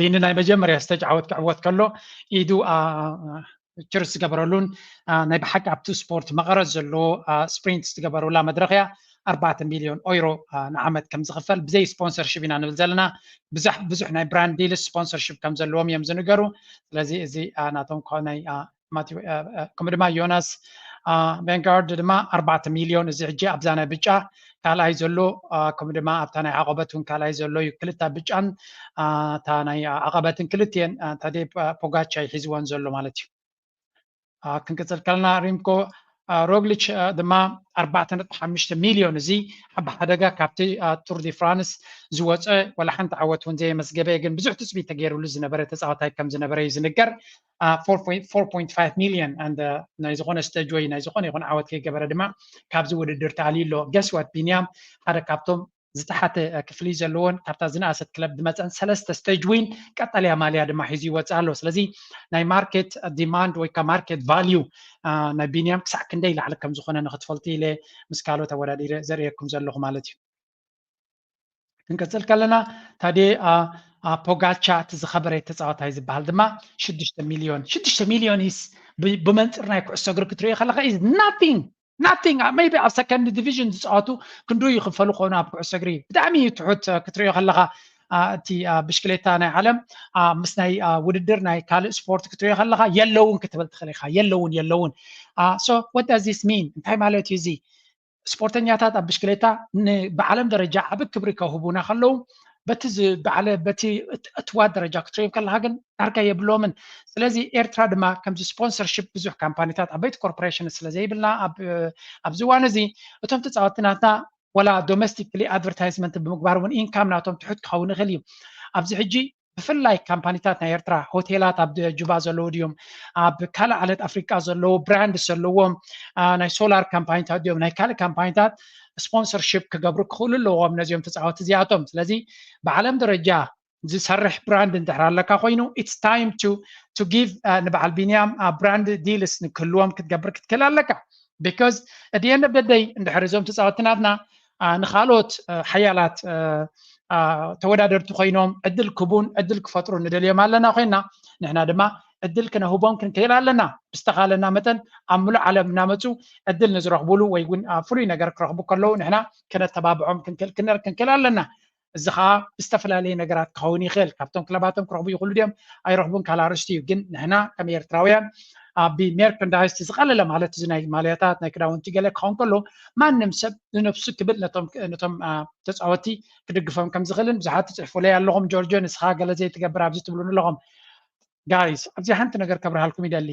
ቢኒ ናይ መጀመርያ ስተጅ ዓወት ክዕወት ከሎ ኢዱ ችርስ ዝገበረሉን ናይ ብሓቂ ኣብቲ ስፖርት መቐረት ዘለዎ ስፕሪንት ዝገበሩላ መድረኽ እያ ኣርባዕተ ሚልዮን ኦይሮ ንዓመት ከም ዝኽፈል ብዘይ ስፖንሰርሽፕ ኢና ንብል ዘለና ብዙሕ ናይ ብራንድ ዲልስ ስፖንሰርሽፕ ከም ዘለዎም እዮም ዝንገሩ ስለዚ እዚ ናቶም ናይ ከምኡ ድማ ዮናስ ቬንጋርድ ድማ ኣርባዕተ ሚልዮን እዚ ሕጂ ኣብዛ ናይ ብጫ ካልኣይ ዘሎ ከምኡ ድማ ኣብታ ናይ ዓቐበት እውን ካልኣይ ዘሎ እዩ ክልተ ብጫን እታ ናይ ዓቐበትን ክልትኤን ታዴ ፖጋቻ ይሒዝወን ዘሎ ማለት እዩ ክንቅፅል ከለና ሪምኮ ሮግሊች ድማ ኣርባዕተ ነጥቢ ሓሙሽተ ሚልዮን እዚ ኣብ ሓደጋ ካብቲ ቱር ዲ ፍራንስ ዝወፀ ወላ ሓንቲ ዓወት እውን ዘየመስገበ ግን ብዙሕ ትፅቢት ተገይሩሉ ዝነበረ ተፃዋታይ ከም ዝነበረ እዩ ዝንገር four point five ሚልዮን ናይ ዝኾነ ስተጅ ወይ ናይ ዝኾነ ይኹን ዓወት ከይገበረ ድማ ካብዚ ውድድር ተኣልዩ ኣሎ ገስዋት ቢንያም ሓደ ካብቶም ዝተሓተ ክፍሊ ዘለዎን ካብታ ዝነኣሰት ክለብ ዝመፀን ሰለስተ ስተጅ ዊን ቀጠልያ ማልያ ድማ ሒዙ ይወፅእ ኣሎ ስለዚ ናይ ማርኬት ዲማንድ ወይ ከዓ ማርኬት ቫልዩ ናይ ቢንያም ክሳዕ ክንደይ ላዕሊ ከም ዝኾነ ንክትፈልጡ ኢለ ምስ ካልኦት ኣወዳዲረ ዘርእየኩም ዘለኹ ማለት እዩ ክንቀፅል ከለና ታዴ ፖጋቻ እቲ ዝኸበረ ተፃዋታይ ዝበሃል ድማ ሽዱሽተ ሚልዮን። ሽዱሽተ ሚልዮን is ብመንፅር ናይ ኩዕሶ እግሪ ክትሪኦ ከለካ is nothing nothing። Maybe ኣብ ሰከንድ ዲቪዥን ዝፃወቱ ክንዱ ይኽፈሉ ከሆኑ ኣብ ኩዕሶ እግሪ ብጣዕሚ እዩ ትሑት ክትሪኦ ከለካ። እቲ ብሽክሌታ ናይ ዓለም ምስ ናይ ውድድር ናይ ካልእ ስፖርት ክትሪኦ ከለካ የለውን ክትብል ትኽእል ኢካ። የለውን የለውን። So what does this mean? እንታይ ማለት እዩ እዚ? ስፖርተኛታት ኣብ ብሽክሌታ ብዓለም ደረጃ ዓቢ ክብሪ ከውህቡና ከለዉ በቲ ዝበዓለ በቲ እትዋት ደረጃ ክትሪኦም ከለካ ግን ዳርጋ የብሎምን። ስለዚ ኤርትራ ድማ ከምዚ ስፖንሰርሽፕ ብዙሕ ካምፓኒታት ዓበይቲ ኮርፖሬሽን ስለዘይብልና ኣብዚ እዋን እዚ እቶም ተፃወትናትና ወላ ዶሜስቲክሊ ኣድቨርታይዝመንት ብምግባር እውን ኢንካም ናቶም ትሑት ክኸውን ይኽእል እዩ። ኣብዚ ሕጂ ብፍላይ ካምፓኒታት ናይ ኤርትራ ሆቴላት ኣብ ጁባ ዘለዉ ድዮም፣ ኣብ ካልእ ዓለት ኣፍሪቃ ዘለዉ ብራንድ ዘለዎም ናይ ሶላር ካምፓኒታት ድዮም ናይ ካልእ ካምፓኒታት ስፖንሰርሽፕ ክገብሩ ክኽእሉ ኣለዎም ነዚኦም ተፃወቲ እዚኣቶም። ስለዚ ብዓለም ደረጃ ዝሰርሕ ብራንድ እንድሕር ኣለካ ኮይኑ it's time to give ንበዓል ቢንያም ብራንድ ዲልስ ንክህልዎም ክትገብር ክትክእል ኣለካ። Because at the end of the day እንድሕር እዞም ተፃወትናትና ንካልኦት ሓያላት ተወዳደርቲ ኮይኖም ዕድል ክቡን ዕድል ክፈጥሩ ንደልዮም ኣለና ኮይና ንሕና ድማ ዕድል ክነህቦም ክንክእል ኣለና። ብዝተኻለና መጠን ኣብ ምሉእ ዓለም እናመፁ ዕድል ንዝረኽቡሉ ወይ እውን ፍሉይ ነገር ክረኽቡ ከለዉ ንሕና ክነተባብዖም ክንክእል ኣለና። እዚ ከዓ ብዝተፈላለየ ነገራት ክኸውን ይኽእል። ካብቶም ክለባቶም ክረኽቡ ይኽእሉ ድዮም ኣይረኽቡን ካልእ ኣርእስቲ እዩ። ግን ንሕና ከም ኤርትራውያን ኣብ ሜርቸንዳይዝ ዝቐለለ ማለት እዚ ናይ ማልያታት ናይ ክዳውንቲ ገለ ክኸውን ከሎ ማንም ሰብ ንነብሱ ክብል ነቶም ተፃወቲ ክድግፎም ከም ዝኽእልን ብዙሓት ትፅሕፉለይ ኣለኹም። ጆርጆ ንስኻ ገለ ዘይትገብር ኣብዚ ትብሉን ኣለኹም። ጋይስ ኣብዚ ሓንቲ ነገር ከብርሃልኩም ይደሊ።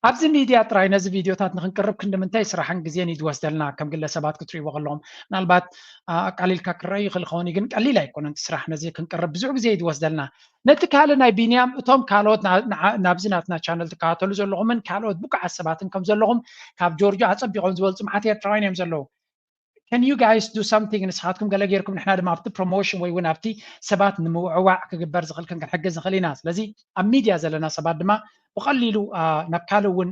ኣብዚ ሚድያ ጥራይ ነዚ ቪድዮታት ንክንቅርብ ክንዲ ምንታይ ስራሕን ግዜን እዩ ዝወስደልና? ከም ግለሰባት ክትሪእዎ ከለኹም ምናልባት ኣቃሊልካ ክረኣዩ ይኽእል ከውን ግን ቀሊል ኣይኮነን እቲ ስራሕ። ነዚ ክንቅርብ ብዙሕ ግዜ እዩ ዝወስደልና። ነቲ ካልእ ናይ ቢንያም እቶም ካልኦት ናብዚ ናትና ቻነል ትከታተሉ ዘለኹምን ካልኦት ብቁዓት ሰባትን ከም ዘለኹም ካብ ጆርጆ ኣፀቢቖም ዝበልፁ መዓት ኤርትራውያን እዮም ዘለዉ። Can you guys do something? ንስኻትኩም ገለ ጌርኩም ንሕና ድማ ኣብቲ ፕሮሞሽን ወይ እውን ኣብቲ ሰባት ንምውዕዋዕ ክግበር ዝኽእል ክንሕግዝ ንኽእል ኢና። ስለዚ ኣብ ሚድያ ዘለና ሰባት ድማ ብቐሊሉ ናብ ካልእ እውን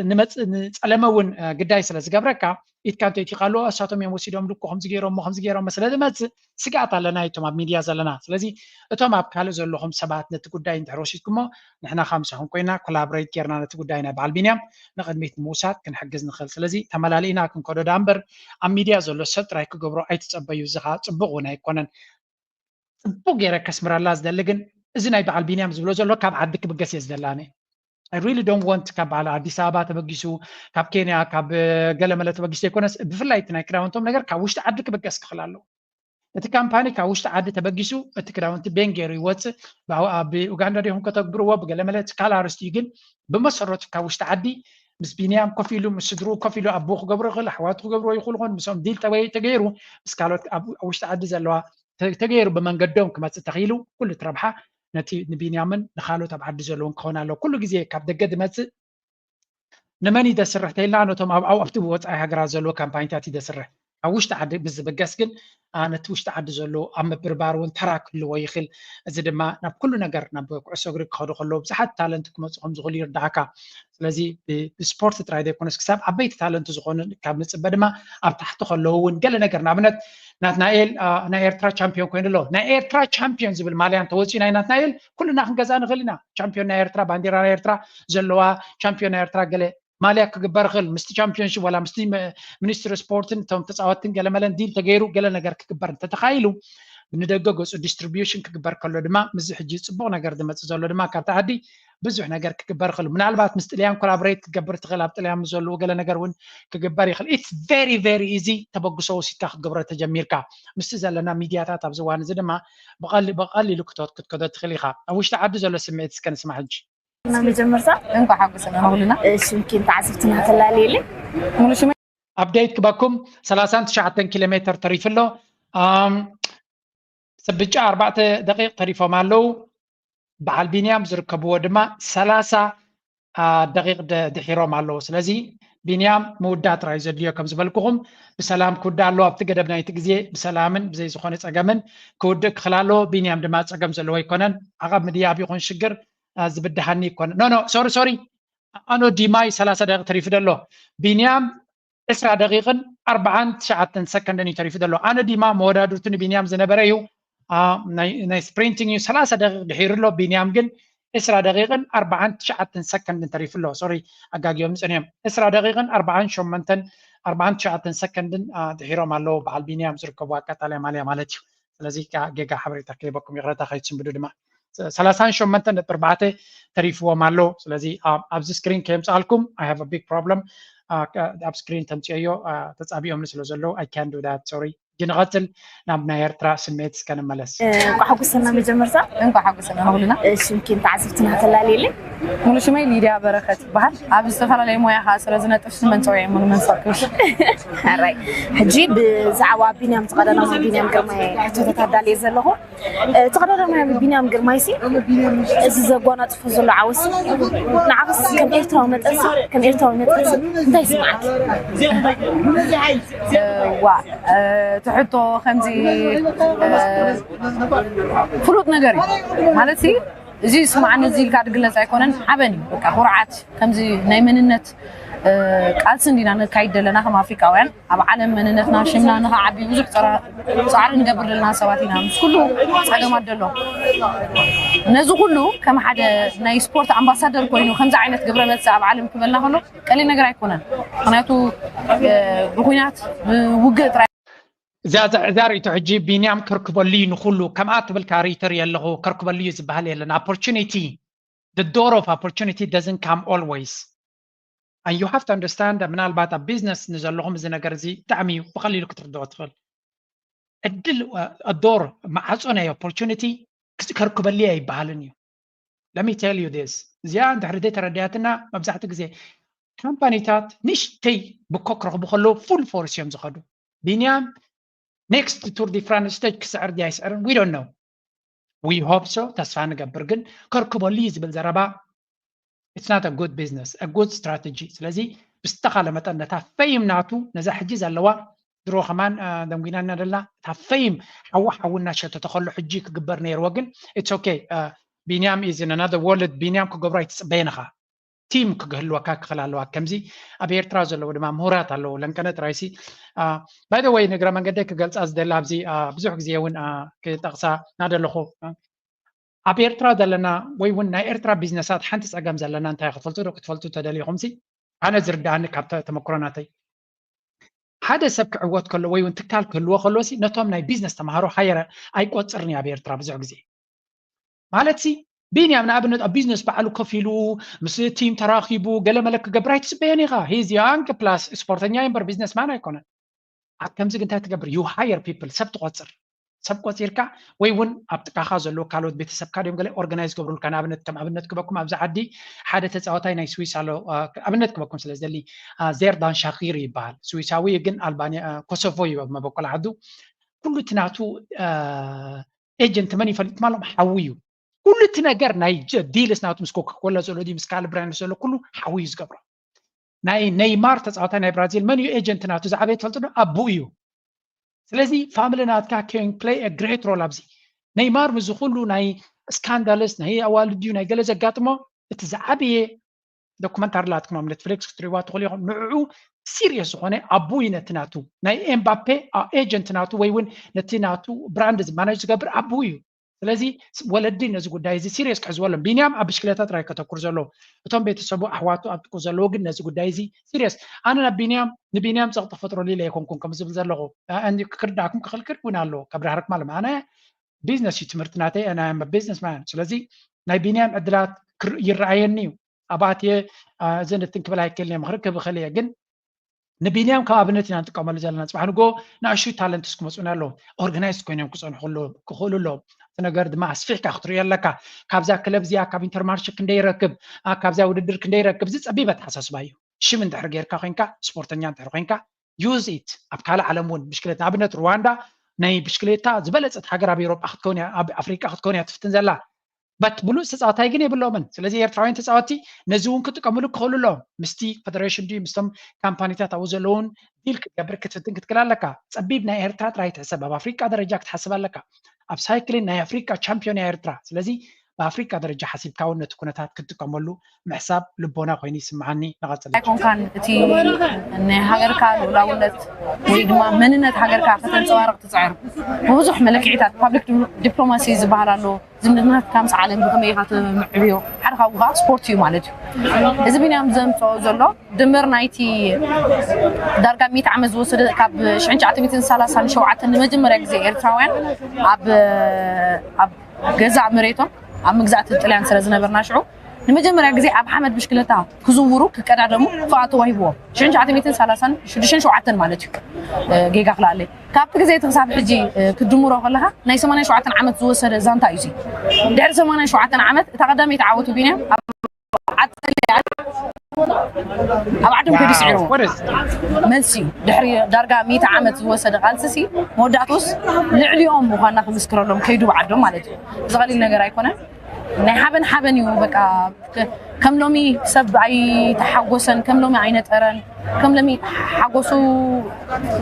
ንፀለመ እውን ግዳይ ስለ ዝገብረካ ኢትካ እንተይትካሉ እሳቶም እዮም ወሲዶም ልኮ ከምዚ ገይሮሞ ከምዚ ገይሮሞ ስለ ዝመፅእ ስግኣት ኣለና እቶም ኣብ ሚድያ ዘለና። ስለዚ እቶም ኣብ ካልእ ዘለኹም ሰባት ነቲ ጉዳይ እንድሕር ወሲድኩሞ ንሕና ካብ ምሳኹም ኮይና ኮላቦሬት ጌርና ነቲ ጉዳይ ናይ በዓል ቢንያም ንቕድሚት ንምውሳድ ክንሕግዝ ንኽእል። ስለዚ ተመላሊእና ክንከዶ ዳ እምበር ኣብ ሚድያ ዘሎ ሰብ ጥራይ ክገብሮ ኣይትፀበዩ። እዚ ከዓ ፅቡቕ እውን ኣይኮነን። ፅቡቕ ገይረ ከስምረላ ዝደሊ ግን እዚ ናይ በዓል ቢንያም ዝብሎ ዘሎ ካብ ዓዲ ክብገስ እየ ዝደላኒ። I really don't want ካብ በዓል ኣዲስ ኣበባ ተበጊሱ ካብ ኬንያ ካብ ገለመለ ተበጊሱ ዘይኮነስ ብፍላይ እቲ ናይ ክዳውንቶም ነገር ካብ ውሽጢ ዓዲ ክብገስ ክኽእል ኣለዎ። እቲ ካምፓኒ ካብ ውሽጢ ዓዲ ተበጊሱ እቲ ክዳውንቲ ቤን ገይሩ ይወፅእ። ብኡጋንዳ ዲኹም ከተግብርዎ ብገለመለ ትካል ኣርስቲ እዩ። ግን ብመሰረቱ ካብ ውሽጢ ዓዲ ምስ ቢንያም ኮፍ ኢሉ ምስ ስድርኡ ኮፍ ኢሉ ኣቦ ክገብሮ ይኽእል ኣሕዋቱ ክገብርዎ ይኽእሉ ኾን ምስኦም ዲል ተገይሩ ምስ ካልኦት ኣብ ውሽጢ ዓዲ ዘለዋ ተገይሩ ብመንገዶም ክመፅእ ተኽኢሉ ኩሉ ትረብሓ ነቲ ንቢንያምን ንካልኦት ኣብ ዓዲ ዘለውን ክኸውን ኣለዎ። ኩሉ ግዜ ካብ ደገ ዝመፅእ ንመን ይደስርሕ ተይልና ነቶም ኣብኡ ኣብቲ ወፃኢ ሃገራት ዘለዎ ካምፓኒታት ይደስርሕ። ኣብ ውሽጢ ዓዲ ብዝብገስ ግን ነቲ ውሽጢ ዓዲ ዘሎ ኣብ ምብርባር እውን ተራ ክህልዎ ይኽእል። እዚ ድማ ናብ ኩሉ ነገር ናብ ኩዕሶ እግሪ ክኸዱ ከለዉ ብዙሓት ታለንት ክመፁ ከም ዝኽእሉ ይርዳእካ። ስለዚ ብስፖርት ጥራይ ዘይኮነስ ክሳብ ዓበይቲ ታለንት ዝኾኑ ካብ ንፅበ ድማ ኣብ ታሕቲ ከለዉ እውን ገለ ነገር ንኣብነት ናትናኤል ናይ ኤርትራ ቻምፒዮን ኮይኑ ኣሎ። ናይ ኤርትራ ቻምፒዮን ዝብል ማልያ እንተወፂኡ ናይ ናትናኤል ኩልና ክንገዛ ንኽእል ኢና። ቻምፒዮን ናይ ኤርትራ ባንዲራ ናይ ኤርትራ ዘለዋ ቻምፒዮን ናይ ኤርትራ ገለ ማልያ ክግበር ይኽእል ምስቲ ቻምፒዮንሽፕ ዋላ ምስቲ ሚኒስትሪ ስፖርትን እቶም ተፃወትን ገለመለን ዲል ተገይሩ ገለ ነገር ክግበር እንተተኻኢሉ ንደገ ገፁ ዲስትሪቢዩሽን ክግበር ከሎ ድማ ምስዚ ሕጂ ፅቡቕ ነገር ዝመፅእ ዘሎ ድማ ካብቲ ዓዲ ብዙሕ ነገር ክግበር ይኽእል። ምናልባት ምስ ጥልያን ኮላቦሬት ክገብር ትኽእል ኣብ ጥልያን ምስ ዘለዉ ገለ ነገር እውን ክግበር ይኽእል። It's very very easy ተበግሶ ወሲድካ ክትገብሮ ተጀሚርካ ምስቲ ዘለና ሚድያታት ኣብዚ እዋን እዚ ድማ ብቐሊሉ ክትከዶ ትኽእል ኢኻ። ኣብ ውሽጢ ዓዲ ዘሎ ስምዒት እስከ ንስማ ሕጂ። መጀመርታ እንኳዕ ሓጎሰና ንኹልና። ሽምኪን ተዓዘብትና ተላለየለይ ሙሉ ሽመ ኣፕዴት ክበኩም ሰላሳን ትሽዓተን ኪሎ ሜትር ተሪፉ ኣሎ። ስብጫ ኣርባዕተ ደቂቕ ተሪፎም ኣለዉ። በዓል ቢንያም ዝርከብዎ ድማ ሰላሳ ደቂቕ ድሒሮም ኣለዉ። ስለዚ ቢንያም ምውዳእ ጥራይ ዘድልዮ ከም ዝበልኩኹም ብሰላም ክውዳእ ኣለዎ። ኣብቲ ገደብ ናይቲ ግዜ ብሰላምን ብዘይ ዝኾነ ጸገምን ክውድእ ክኽእል ኣለዎ። ቢንያም ድማ ጸገም ዘለዎ ኣይኮነን። ዓቐብ ምድያብ ይኹን ሽግር ዝብድሃኒ ይኮነ። ኖ ኖ ሶሪ ሶሪ ኣኖ ዲማይ ሰላሳ ደቂቕ ተሪፉ ደሎ። ቢንያም ዕስራ ደቂቕን ኣርባዓን ትሽዓተን ሰከንድን እዩ ተሪፉ ደሎ። ኣነ ዲማ መወዳድርቱ ንቢንያም ዝነበረ እዩ። ናይ ስፕሪንቲንግ እዩ። ሰላሳ ደቂቕ ድሒሩ ኣሎ። ቢንያም ግን ዕስራ ደቂቕን ኣርባዓን ትሽዓተን ሰከንድን ተሪፉ ኣሎ። ሶሪ፣ ኣጋጊዮም ጸኒዮም። ዕስራ ደቂቕን ኣርባዓን ሸሞንተን ኣርባዓን ትሽዓተን ሰከንድን ድሒሮም ኣለዉ በዓል ቢንያም ዝርከቡ ኣቃጣላይ ማልያ ማለት እዩ። ስለዚ ጌጋ ሓበሬታ ክህበኩም ይቕረታ፣ ከይትስንብዱ ድማ። ሰላሳን ሸሞንተን ነጥቢ ኣርባዕተ ተሪፍዎም ኣሎ። ስለዚ ኣብዚ ስክሪን ከየምፅኣልኩም፣ I have a big problem። ኣብ ስክሪን ተምፅኦዮ፣ ተፃቢኦምኒ ስለ ዘለዉ፣ I can't do that, sorry። ግን ንቐፅል፣ ናብ ናይ ኤርትራ ስሜት እስከ ንመለስ። እንኳዕ ሓጎሰና መጀመርታ። እንኳዕ ሓጎሰና ንኹልና። ሽምኪን ተዓዘብትና ተላለየለይ። ሙሉ ሽመይ ሊድያ በረኸት ይበሃል። ኣብ ዝተፈላለየ ሞያ ከዓ ስለ ዝነጥፍ ሽመን ፀውዒ ሙሉ መንስዋ ክብል። ሕራይ። ሕጂ ብዛዕባ ቢንያም ተቐዳዳማይ ቢንያም ግርማይ ሕቶታት ኣዳልየ ዘለኹ። ተቐዳዳማይ ቢንያም ግርማይሲ እዚ ዘጓናጽፎ ዘሎ ዓወትሲ ንዓኽስ ከም ኤርትራዊ መጠንሲ፣ ከም ኤርትራዊ መጠንሲ እንታይ ይስምዓኪ? ዋ፣ እቲ ሕቶ ከምዚ ፍሉጥ ነገር እዩ ማለት እዚ ይስምዓኒ እዚ ኢልካ ድግለጽ ኣይኮነን። ሓበን እዩ በቃ፣ ኩርዓት ከምዚ ናይ መንነት ቃልሲ እንዲና ነካይድ ዘለና ከም ኣፍሪቃውያን። ኣብ ዓለም መንነትና ሽምና ንኸዓቢ ብዙሕ ፃዕሪ ንገብር ዘለና ሰባት ኢና። ምስ ኩሉ ፀገማት ደሎ ነዚ ኩሉ ከም ሓደ ናይ ስፖርት ኣምባሳደር ኮይኑ ከምዚ ዓይነት ግብረ መልሲ ኣብ ዓለም ክበልና ከሎ ቀሊል ነገር ኣይኮነን። ምክንያቱ ብኩናት ብውግእ ጥራይ እዛ ርእቶ ሕጂ ቢንያም ከርክበሉ እዩ ንኩሉ ከምኣ ትብል ካሪተር የለኹ ከርክበሉ እዩ ዝበሃል የለን። Opportunity, the door of opportunity doesn't come always. And you have to understand that ምናልባት ኣብ ቢዝነስ ንዘለኹም እዚ ነገር እዚ ብጣዕሚ እዩ ብቐሊሉ ክትርድኦ ትኽእል። ዕድል ዶር ማዓፆ ናይ ኦፖርቹኒቲ ከርክበሊ ኣይበሃልን እዩ። Let me tell you this፣ እዚኣ እንድሕሪ ዘይተረዳያትና መብዛሕትኡ ግዜ ካምፓኒታት ንእሽተይ ብኮ ክረኽቡ ከለዉ ፉል ፎርስ እዮም ዝኸዱ። ቢንያም ኔክስት ቱር ዲ ፍራንስ ስቴጅ ክስዕር ድዩ ኣይስዕርን we don't know። We hope so፣ ተስፋ ንገብር። ግን ከርክበሉ እዩ ዝብል ዘረባ it's not a good business, a good strategy። ስለዚ ብዝተኻለ መጠን ነታ ፈይም ናቱ ነዛ ሕጂ ዘለዋ ድሮ ከማን ደንጉናና ደላ እታ ፈይም ሓዊ ሓዊ እናሸተተ ከሎ ሕጂ ክግበር ነይርዎ። ግን it's okay። ቢንያም is in another world። ቢንያም ክገብሮ ኣይትፅበየን ኢኻ። ቲም ክህልወካ ክኽእል ኣለዋ። ከምዚ ኣብ ኤርትራ ዘለዉ ድማ ምሁራት ኣለዉ። ለንቀነ ጥራይሲ by the way ንግረ መንገደይ ክገልፃ ዝደሊ ኣብዚ ብዙሕ ግዜ እውን ክጠቕሳ እናደለኹ ኣብ ኤርትራ ዘለና ወይ እውን ናይ ኤርትራ ቢዝነሳት ሓንቲ ፀገም ዘለና እንታይ ክትፈልጡ ዶ ክትፈልጡ ተደሊኹም ሲ ኣነ ዝርዳኣኒ ካብ ተመክሮ ናተይ ሓደ ሰብ ክዕወት ከሎ ወይ እውን ትካል ክህልዎ ከሎ ሲ ነቶም ናይ ቢዝነስ ተምሃሮ ሃየረ ኣይቆፅርን እዩ ኣብ ኤርትራ ብዙሕ ግዜ ማለት ሲ ቢንያም ንኣብነት ኣብ ቢዝነስ ባዕሉ ከፍ ኢሉ ምስ ቲም ተራኺቡ ገለ መለ ክገብር ኣይትፅበዮን ኢኻ። He's young plus ስፖርተኛ እምበር ቢዝነስ ማን ኣይኮነን። ኣብ ከምዚ ግን እንታይ ትገብር? You hire people፣ ሰብ ትቆፅር። ሰብ ቆፂርካ ወይ እውን ኣብ ጥቃኻ ዘለዉ ካልኦት ቤተሰብካ ድዮም ገለ ኦርጋናይዝ ገብሩልካ። ንኣብነት ከም ኣብነት ክበኩም ኣብዚ ዓዲ ሓደ ተፃዋታይ ናይ ስዊስ ኣሎ። ኣብነት ክበኩም ስለ ዝደሊ ዜርዳን ሻኪር ይበሃል። ስዊሳዊ ግን ኣልባንያ ኮሶቮ እዩ ኣብ መበቆል ዓዱ። ኩሉ እቲ ናቱ ኤጀንት መን ይፈልጥ ማሎም ሓዊ እዩ። ኩሉ እቲ ነገር ናይ ዲልስ ናቱ ምስ ኮካኮላ ዘሎ ድዩ ምስ ካልእ ብራንድ ዘሎ ኩሉ ሓዊ እዩ ዝገብሮ። ናይ ኔይማር ተፃዋታይ ናይ ብራዚል መን እዩ ኤጀንት ናቱ ዝዓበየ ትፈልጡ ዶ? ኣቦኡ እዩ። ስለዚ ፋሚሊ ናትካ can play a great role ኣብዚ። ኔይማር ምስዚ ኩሉ ናይ ስካንዳልስ ናይ ኣዋልድ ድዩ ናይ ገለ ዘጋጥሞ እቲ ዝዓበየ ዶኩመንታሪ ላትኩም ኣብ ኔትፍሊክስ ክትሪእዋ ትኽእሉ ኢኹም። ንዕኡ ሲሪየስ ዝኾነ ኣቦኡ እዩ ነቲ ናቱ ናይ ኤምባፔ ኤጀንት ናቱ ወይ እውን ነቲ ናቱ ብራንድ ዝማናጅ ዝገብር ኣቦኡ እዩ። ስለዚ ወለዲ ነዚ ጉዳይ እዚ ሲሪየስ ክሕዝዎ ኣሎም። ቢንያም ኣብ ብሽክሌታ ጥራይ ከተኩር ዘለዎ እቶም ቤተሰቡ ኣሕዋቱ ኣብ ጥቁ ዘለዎ ግን ነዚ ጉዳይ እዚ ሲሪየስ ኣነ ናብ ቢንያም ንቢንያም ፀቕጢ ፈጥረሉ ኢለ ኣይኮንኩን ከም ዝብል ዘለኹ ክርዳእኩም ክኽልክል እውን ኣለዎ ከብራህርኩም ኣሎም ኣነ ቢዝነስ እዩ ትምህርቲ ናተይ ኣነ ቢዝነስ ማን ስለዚ ናይ ቢንያም ዕድላት ይረኣየኒ እዩ ኣባትየ እዚ ንትን ክብል ኣይክእልን እየ ክርክብ እኽእል እየ ግን ንቢንያም ካብ ኣብነት ኢና ንጥቀመሉ ዘለና ፅባሕ ንጎ ንኣሽቱ ታለንትስ ክመፁና ኣለዎም ኦርጋናይዝ ኮይኖም ክፀንሑ ክኽእሉ ኣለዎም እቲ ነገር ድማ ኣስፊሕካ ክትሪኦ ኣለካ ካብዛ ክለብ እዚኣ ካብ ኢንተርማርሽ ክንደ ይረክብ ካብዛ ውድድር ክንደ ይረክብ እዚ ፀቢብ ኣተሓሳስባ እዩ ሽም እንድሕር ጌርካ ኮይንካ ስፖርተኛ እንድሕር ኮይንካ use it ኣብ ካልእ ዓለም እውን ብሽክሌት ንኣብነት ሩዋንዳ ናይ ብሽክሌታ ዝበለፀት ሃገር ኣብ ኤሮጳ ክትከውን እያ ኣብ ኣፍሪቃ ክትከውን እያ ትፍትን ዘላ but ብሉፅ ተፃዋታይ ግን የብሎምን ስለዚ ኤርትራውያን ተፃወቲ ነዚ እውን ክጥቀምሉ ክኽእሉ ኣለዎም ምስቲ ፌደሬሽን ድዩ ምስቶም ካምፓኒታት ኣብኡ ዘለውን ዲል ክትገብር ክትፍትን ክትክእል ኣለካ ፀቢብ ናይ ኤርትራ ጥራይ ትሕሰብ ኣብ ኣፍሪቃ ደረጃ ክትሓስብ ኣለካ ኣብ ሳይክሊን ናይ ኣፍሪቃ ቻምፒዮን እያ ኤርትራ ስለዚ ብኣፍሪቃ ደረጃ ሓሲብካ እውን ነቲ ኩነታት ክትጥቀመሉ ምሕሳብ ልቦና ኮይኑ ይስምዓኒ። ንቐጽል። ኣይኮንካን እቲ ናይ ሃገርካ ልኡላውነት ወይ ድማ መንነት ሃገርካ ከተንፀባርቕ ትፅዕር። ብብዙሕ መለክዒታት ፓብሊክ ዲፕሎማሲ ዝበሃል ኣሎ። ዝምድናትካ ምስ ዓለም ብኸመይ ኢኻ ተምዕብዮ? ሓደ ካብኡ ከዓ ስፖርት እዩ ማለት እዩ። እዚ ቢንያም ዘምፅኦ ዘሎ ድምር ናይቲ ዳርጋ ሚእቲ ዓመት ዝወሰደ ካብ ሽሕን ትሽዓተ ሚእትን ሰላሳን ሸውዓተን ንመጀመርያ ግዜ ኤርትራውያን ኣብ ኣብ ገዛእ መሬቶም ኣብ መግዛእቲ ጥልያን ስለ ዝነበርና ሽዑ ንመጀመርያ ግዜ ኣብ ሓመድ ብሽክለታ ክዝውሩ ክቀዳደሙ ፍቓድ ተዋሂብዎም ሽሕን ትሽዓተ ሚእትን ሰላሳን ሽዱሽተን ሸውዓተን ማለት እዩ። ጌጋ ክልኣለይ ካብቲ ግዜ እቲ ክሳብ ሕጂ ክትድምሮ ከለካ ናይ ሰማንያን ሸውዓተን ዓመት ዝወሰደ ዛንታ እዩ። ድሕሪ ሰማንያን ሸውዓተን ዓመት እታ ቀዳመይቲ ዓወቱ ቢንያም ኣብ ዓፀሊ ኣብ ዓዶም ከይዱ ስዒርዎ። መልሲ እዩ። ድሕሪ ዳርጋ ሚእቲ ዓመት ዝወሰደ ቃልሲ ሲ መወዳእቶስ ልዕሊኦም ምኳንና ክምስክረሎም ከይዱ ብዓዶም ማለት እዩ። እዚ ቀሊል ነገር ኣይኮነን። ናይ ሓበን ሓበን እዩ። በቃ ከም ሎሚ ሰብ ኣይተሓጎሰን፣ ከም ሎሚ ኣይነጠረን፣ ከም ሎሚ ሓጎሱ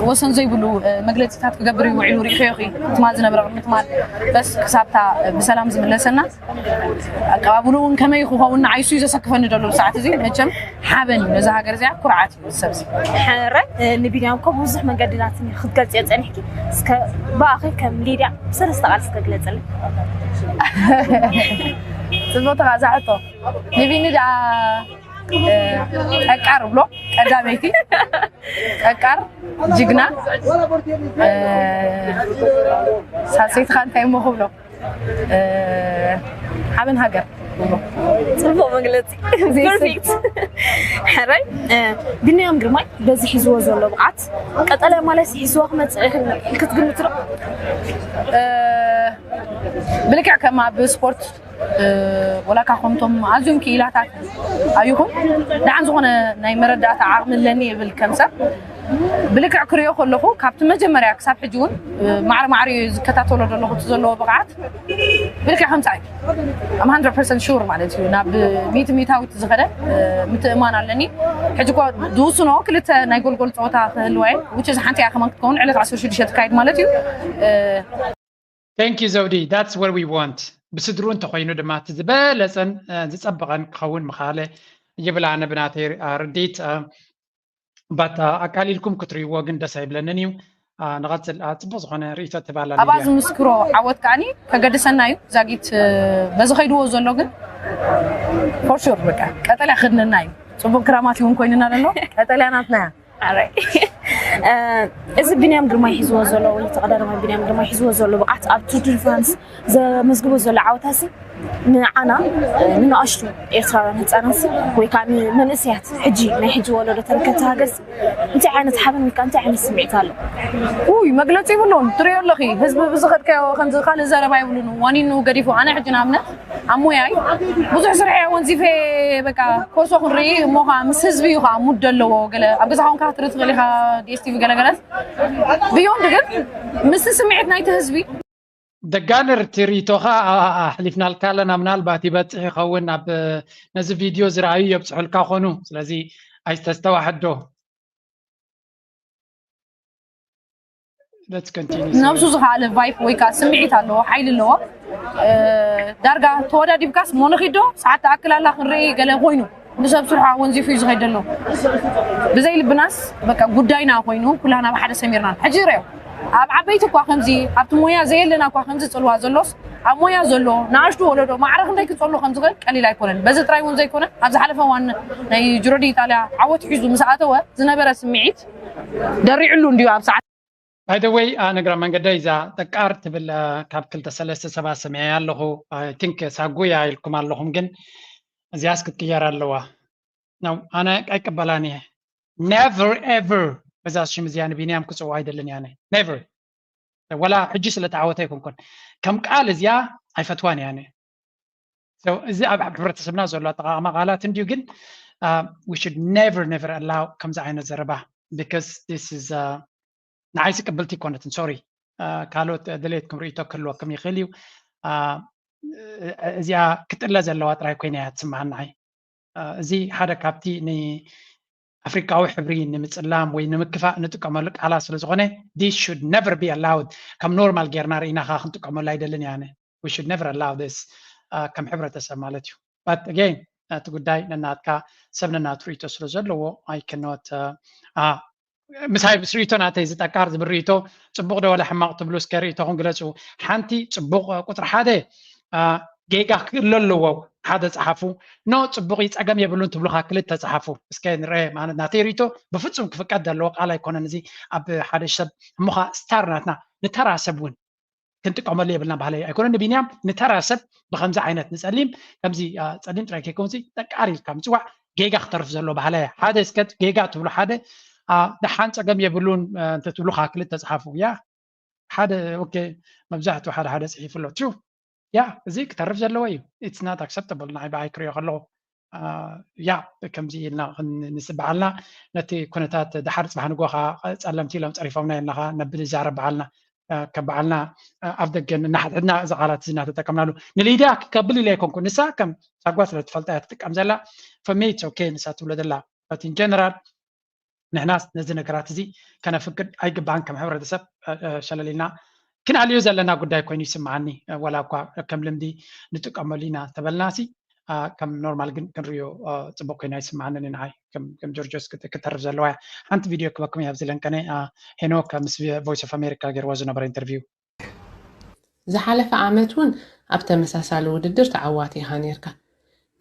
ወሰን ዘይብሉ መግለፂታት ክገብር እዩ ውዒሉ። ሪኢኽዮ ኢኺ ትማል ዝነበረ ቅድሚ ትማል በስ ክሳብታ ብሰላም ዝምለሰና ኣቀባብሉ እውን ከመይ ክኸውን ንዓይሱ እዩ ዘሰክፈኒ ዘሎ ብሰዓት እዚ። መቸም ሓበን እዩ ነዛ ሃገር እዚኣ፣ ኩርዓት እዩ እዚ ሰብ እዚ። ሕረ ንቢንያም እኮ ብዙሕ መገድታት ክትገልፅዮ ፀኒሕኪ። እስከ ብኣኺ ከም ሊድያ ሰለስተ ቃል እስከ ግለፅልኝ። ፅቡቅ ተቃዛሕቶ ንቢኒ ደኣ ጠቃር ብሎ ቀዳመይቲ ጠቃር ጅግና ሳልሰይቲ ከዓ እንታይ እሞ ክብሎ ሓበን ሃገር። ፅቡቅ መግለፂ። ፐርፌክት። ሕራይ ቢንያም ግርማይ በዚ ሒዝዎ ዘሎ ብቕዓት ቀጠልያ ማለት ሒዝዎ ክመፅእ ይኽእል ክትግምት ዶ? ብልክዕ ከም ኣብ ስፖርት ወላካ ከምቶም ኣዝዮም ክኢላታት ኣይኹን ደሓን ዝኾነ ናይ መረዳእታ ዓቕሚ ኣለኒ ይብል ከም ሰብ ብልክዕ ክሪኦ ከለኹ ካብቲ መጀመርያ ክሳብ ሕጂ እውን ማዕረ ማዕረ ዝከታተሎ ዘለኹ እቲ ዘለዎ ብቕዓት ብልክዕ ከምፃ እዩ። ኣም ሃንድረድ ፐርሰንት ሹር ማለት እዩ። ናብ ሚእቲ ሚእታዊት ዝኸደ ምትእማን ኣለኒ። ሕጂ እኳ ዝውስኖ ክልተ ናይ ጎልጎል ፀወታ ክህልዋ እየን። ውጭ ሓንቲ እያ ከማን ክትከውን ዕለት ዓሰርተ ሽዱሽተ ትካየድ ማለት እዩ። Thank you ዘውዲ that's what we want። ብስድሩ እንተኮይኑ ድማ እቲ ዝበለፀን ዝፀበቐን ክኸውን ምኻለ ይብል ኣነ ብናተይ ርድኢት። ባት ኣቃሊልኩም ክትርእይዎ ግን ደስ ኣይብለንን እዩ። ንቐፅል። ፅቡቅ ዝኾነ ርእይቶ ትባላ ኣብኣ ዝምስክሮ ዓወት ከዓኒ ከገድሰና እዩ። ዛጊት በዚ ከይድዎ ዘሎ ግን ፎርሹር በቃ ቀጠልያ ክድነና እዩ። ፅቡቅ ክራማት እውን ኮይንና ዘሎ ቀጠልያ ናትና እያ። እዚ ቢንያም ግርማይ ሒዝዎ ዘሎ ወይ ተቐዳዳማይ ቢንያም ግርማይ ሒዝዎ ዘሎ ብቕዓት ኣብ ቱር ድ ፍራንስ ዘመዝግቦ ዘሎ ዓወታሲ ንዓና ንንኣሽቱ ኤርትራውያን ህፃናት ወይ ከዓ ንመንእሰያት ሕጂ ናይ ሕጂ ወለዶ ተረከብቲ ሃገር እንታይ ዓይነት ሓበን ወይ ከዓ እንታይ ዓይነት ስምዒት ኣሎ? ውይ መግለፂ ይብሉን ትሪኦ ኣለኺ ህዝቢ ብዝኸድካዮ ከምዚ ካልእ ዘረባ ይብሉን ዋኒኑ ገዲፉ ኣነ ሕጂ ንኣብነት ኣብ ሞያይ ብዙሕ ስርሐ ወንዚፈ በቃ ኮርሶ ክንርኢ እሞ ከዓ ምስ ህዝቢ እዩ ከዓ ሙድ ዘለዎ ገለ ኣብ ገዛ ኮንካ ክትርኢ ትኽእል ኢኻ ዲኤስቲቪ ገለገለ ብዮንድ ግን ምስቲ ስምዒት ናይቲ ህዝቢ ደጋንር ትርኢቶኻ ኣሕሊፍናልካ ኣለና ምናልባት ይበፅሕ ይኸውን ኣብ ነዚ ቪድዮ ዝረኣዩ የብፅሑልካ ኮኑ ስለዚ ኣይተስተዋሕዶ ነብሱ ዝኸኣለ ቫይፕ ወይ ከዓ ስምዒት ኣለዎ ሓይሊ ኣለዎ ዳርጋ ተወዳዲብካስ ሞንኺዶ ሰዓት ተኣክል ኣላ ክንርኢ ገለ ኮይኑ ንሰብ ስርሑ ኣወንዚፉ እዩ ዝኸይድ ዘሎ ብዘይ ልብናስ በቃ ጉዳይና ኮይኑ ኩላና ብሓደ ሰሚርና ሕጂ ርዮ ኣብ ዓበይቲ እኳ ከምዚ ኣብቲ ሞያ ዘየለና እኳ ከምዚ ፅልዋ ዘሎስ ኣብ ሞያ ዘሎ ንኣሽቱ ወለዶ ማዕረ ክንደይ ክፀሉ ከም ዝኽእል ቀሊል ኣይኮነን በዚ ጥራይ እውን ዘይኮነ ኣብ ዝሓለፈ ዋን ናይ ጅሮዲ ኢጣልያ ዓወት ሒዙ ምስ ኣተወ ዝነበረ ስምዒት ደሪዕሉ እንድዩ ኣብ ሰዓት By the way ኣነግራ መንገደ እዛ ጠቃር ትብል ካብ ክልተ ሰለስተ ሰባት ሰሚዐ ኣለኹ። I think ሳጉያ ኢልኩም ኣለኹም ግን እዚያስ ክትቅየር ኣለዋ። ነው ኣነ ኣይቀበላን እየ። Never ever በዛ ሽም እዚኣ ንቢንያም ክፅውዖ ኣይደልን እየ ኣነ። Never ወላ ሕጂ ስለ ተዓወተ ኣይኮንኩን ከም ቃል እዚኣ ኣይፈትዋን እየ ኣነ። እዚ ኣብ ሕብረተሰብና ዘሎ ኣጠቃቅማ ቃላት እንድዩ ግን we should never never allow ከምዚ ዓይነት ዘረባ because this is ንዓይሲ ቅብልቲ ኣይኮነትን። ሶሪ ካልኦት ድሌትኩም ርእይቶ ክህልወኩም ይኽእል እዩ። እዚኣ ክጥለ ዘለዋ ጥራይ ኮይና እያ ትስምዓኒ ንዓይ። እዚ ሓደ ካብቲ ንኣፍሪቃዊ ሕብሪ ንምጽላም ወይ ንምክፋእ ንጥቀመሉ ቃላት ስለ ዝኾነ this should never be allowed ከም ኖርማል ጌርና ርኢና ከኣ ክንጥቀመሉ ኣይደልን እየ ኣነ። We should never allow this ከም ሕብረተሰብ ማለት እዩ። But again እቲ ጉዳይ ነናትካ ሰብ ነናቱ ርእይቶ ስለ ዘለዎ I cannot ምሳይ ምስ ርእይቶ ናተይ ዝጠቃር ዝብል ርእይቶ ጽቡቕ ዶ ወላ ሕማቕ ትብሉ እስከ ርእይቶኹም ግለጹ። ሓንቲ ጽቡቕ ቁጽሪ ሓደ ጌጋ ክእለ ኣለዎ ሓደ ጸሓፉ። ኖ ጽቡቕ እዩ ጸገም የብሉን ትብሉኻ ክልተ ጸሓፉ። እስከ ንርአ ማለት ናተይ ርእይቶ ብፍጹም ክፍቀድ ዘለዎ ቃል ኣይኮነን። እዚ ኣብ ሓደ ሰብ እሞኻ ስታር ናትና ንተራ ሰብ እውን ክንጥቀመሉ የብልና ባህለይ ኣይኮነ ንቢንያም ንተራ ሰብ ብከምዚ ዓይነት ንጸሊም ከምዚ ጸሊም ጥራይ ከይከውን ጠቃር ኢልካ ምጽዋዕ ጌጋ ክተርፍ ዘሎ ባህለይ ሓደ እስከ ጌጋ ትብሉ ሓደ ደሓን ጸገም የብሉን እንተ ትብሉ ከዓ ክልተ ጸሓፉ ያ ሓደ ኦኬ መብዛሕትኡ ሓደ ሓደ ጽሒፉ ኣሎ ትሩ ያ እዚ ክተርፍ ዘለዎ እዩ it's not acceptable ንዓይ ብዓይ ክሪኦ ከለኹ ያ ከምዚ ኢልና ንስበዓልና ነቲ ኩነታት ድሓር ፅባሕ ንጎ ከዓ ፀለምቲ ኢሎም ፀሪፎምና ኢልና ከዓ ነብል ዛረብ በዓልና ከም በዓልና ኣብ ደገ እናሓድሕድና እዚ ቃላት እዚ እናተጠቀምናሉ ንሊድያ ክከብል ኢለ ኣይኮንኩ ንሳ ከም ሳጓ ስለ ትፈልጣ እያ ትጥቀም ዘላ ፈሜት ኦኬ ንሳ ትብሎ ዘላ but in general ንሕናስ ነዚ ነገራት እዚ ከነፍቅድ ኣይግባእን ከም ሕብረተሰብ ሸለል ኢልና ክንኣልዮ ዘለና ጉዳይ ኮይኑ ይስምዓኒ ወላ እኳ ከም ልምዲ ንጥቀመሉ ኢና ተበልና ሲ ከም ኖርማል ግን ክንሪኦ ፅቡቅ ኮይኑ ኣይስምዓንን ንዓይ ከም ጆርጆስ ክተርፍ ዘለዋ እያ ሓንቲ ቪድዮ ክበኩም እያ ኣብዚ ለንቀነ ሄኖክ ምስ voice of America ገይርዎ ዝነበረ interview ዝሓለፈ ዓመት እውን ኣብ ተመሳሳሊ ውድድር ተዓዋቲ ኢኻ ነርካ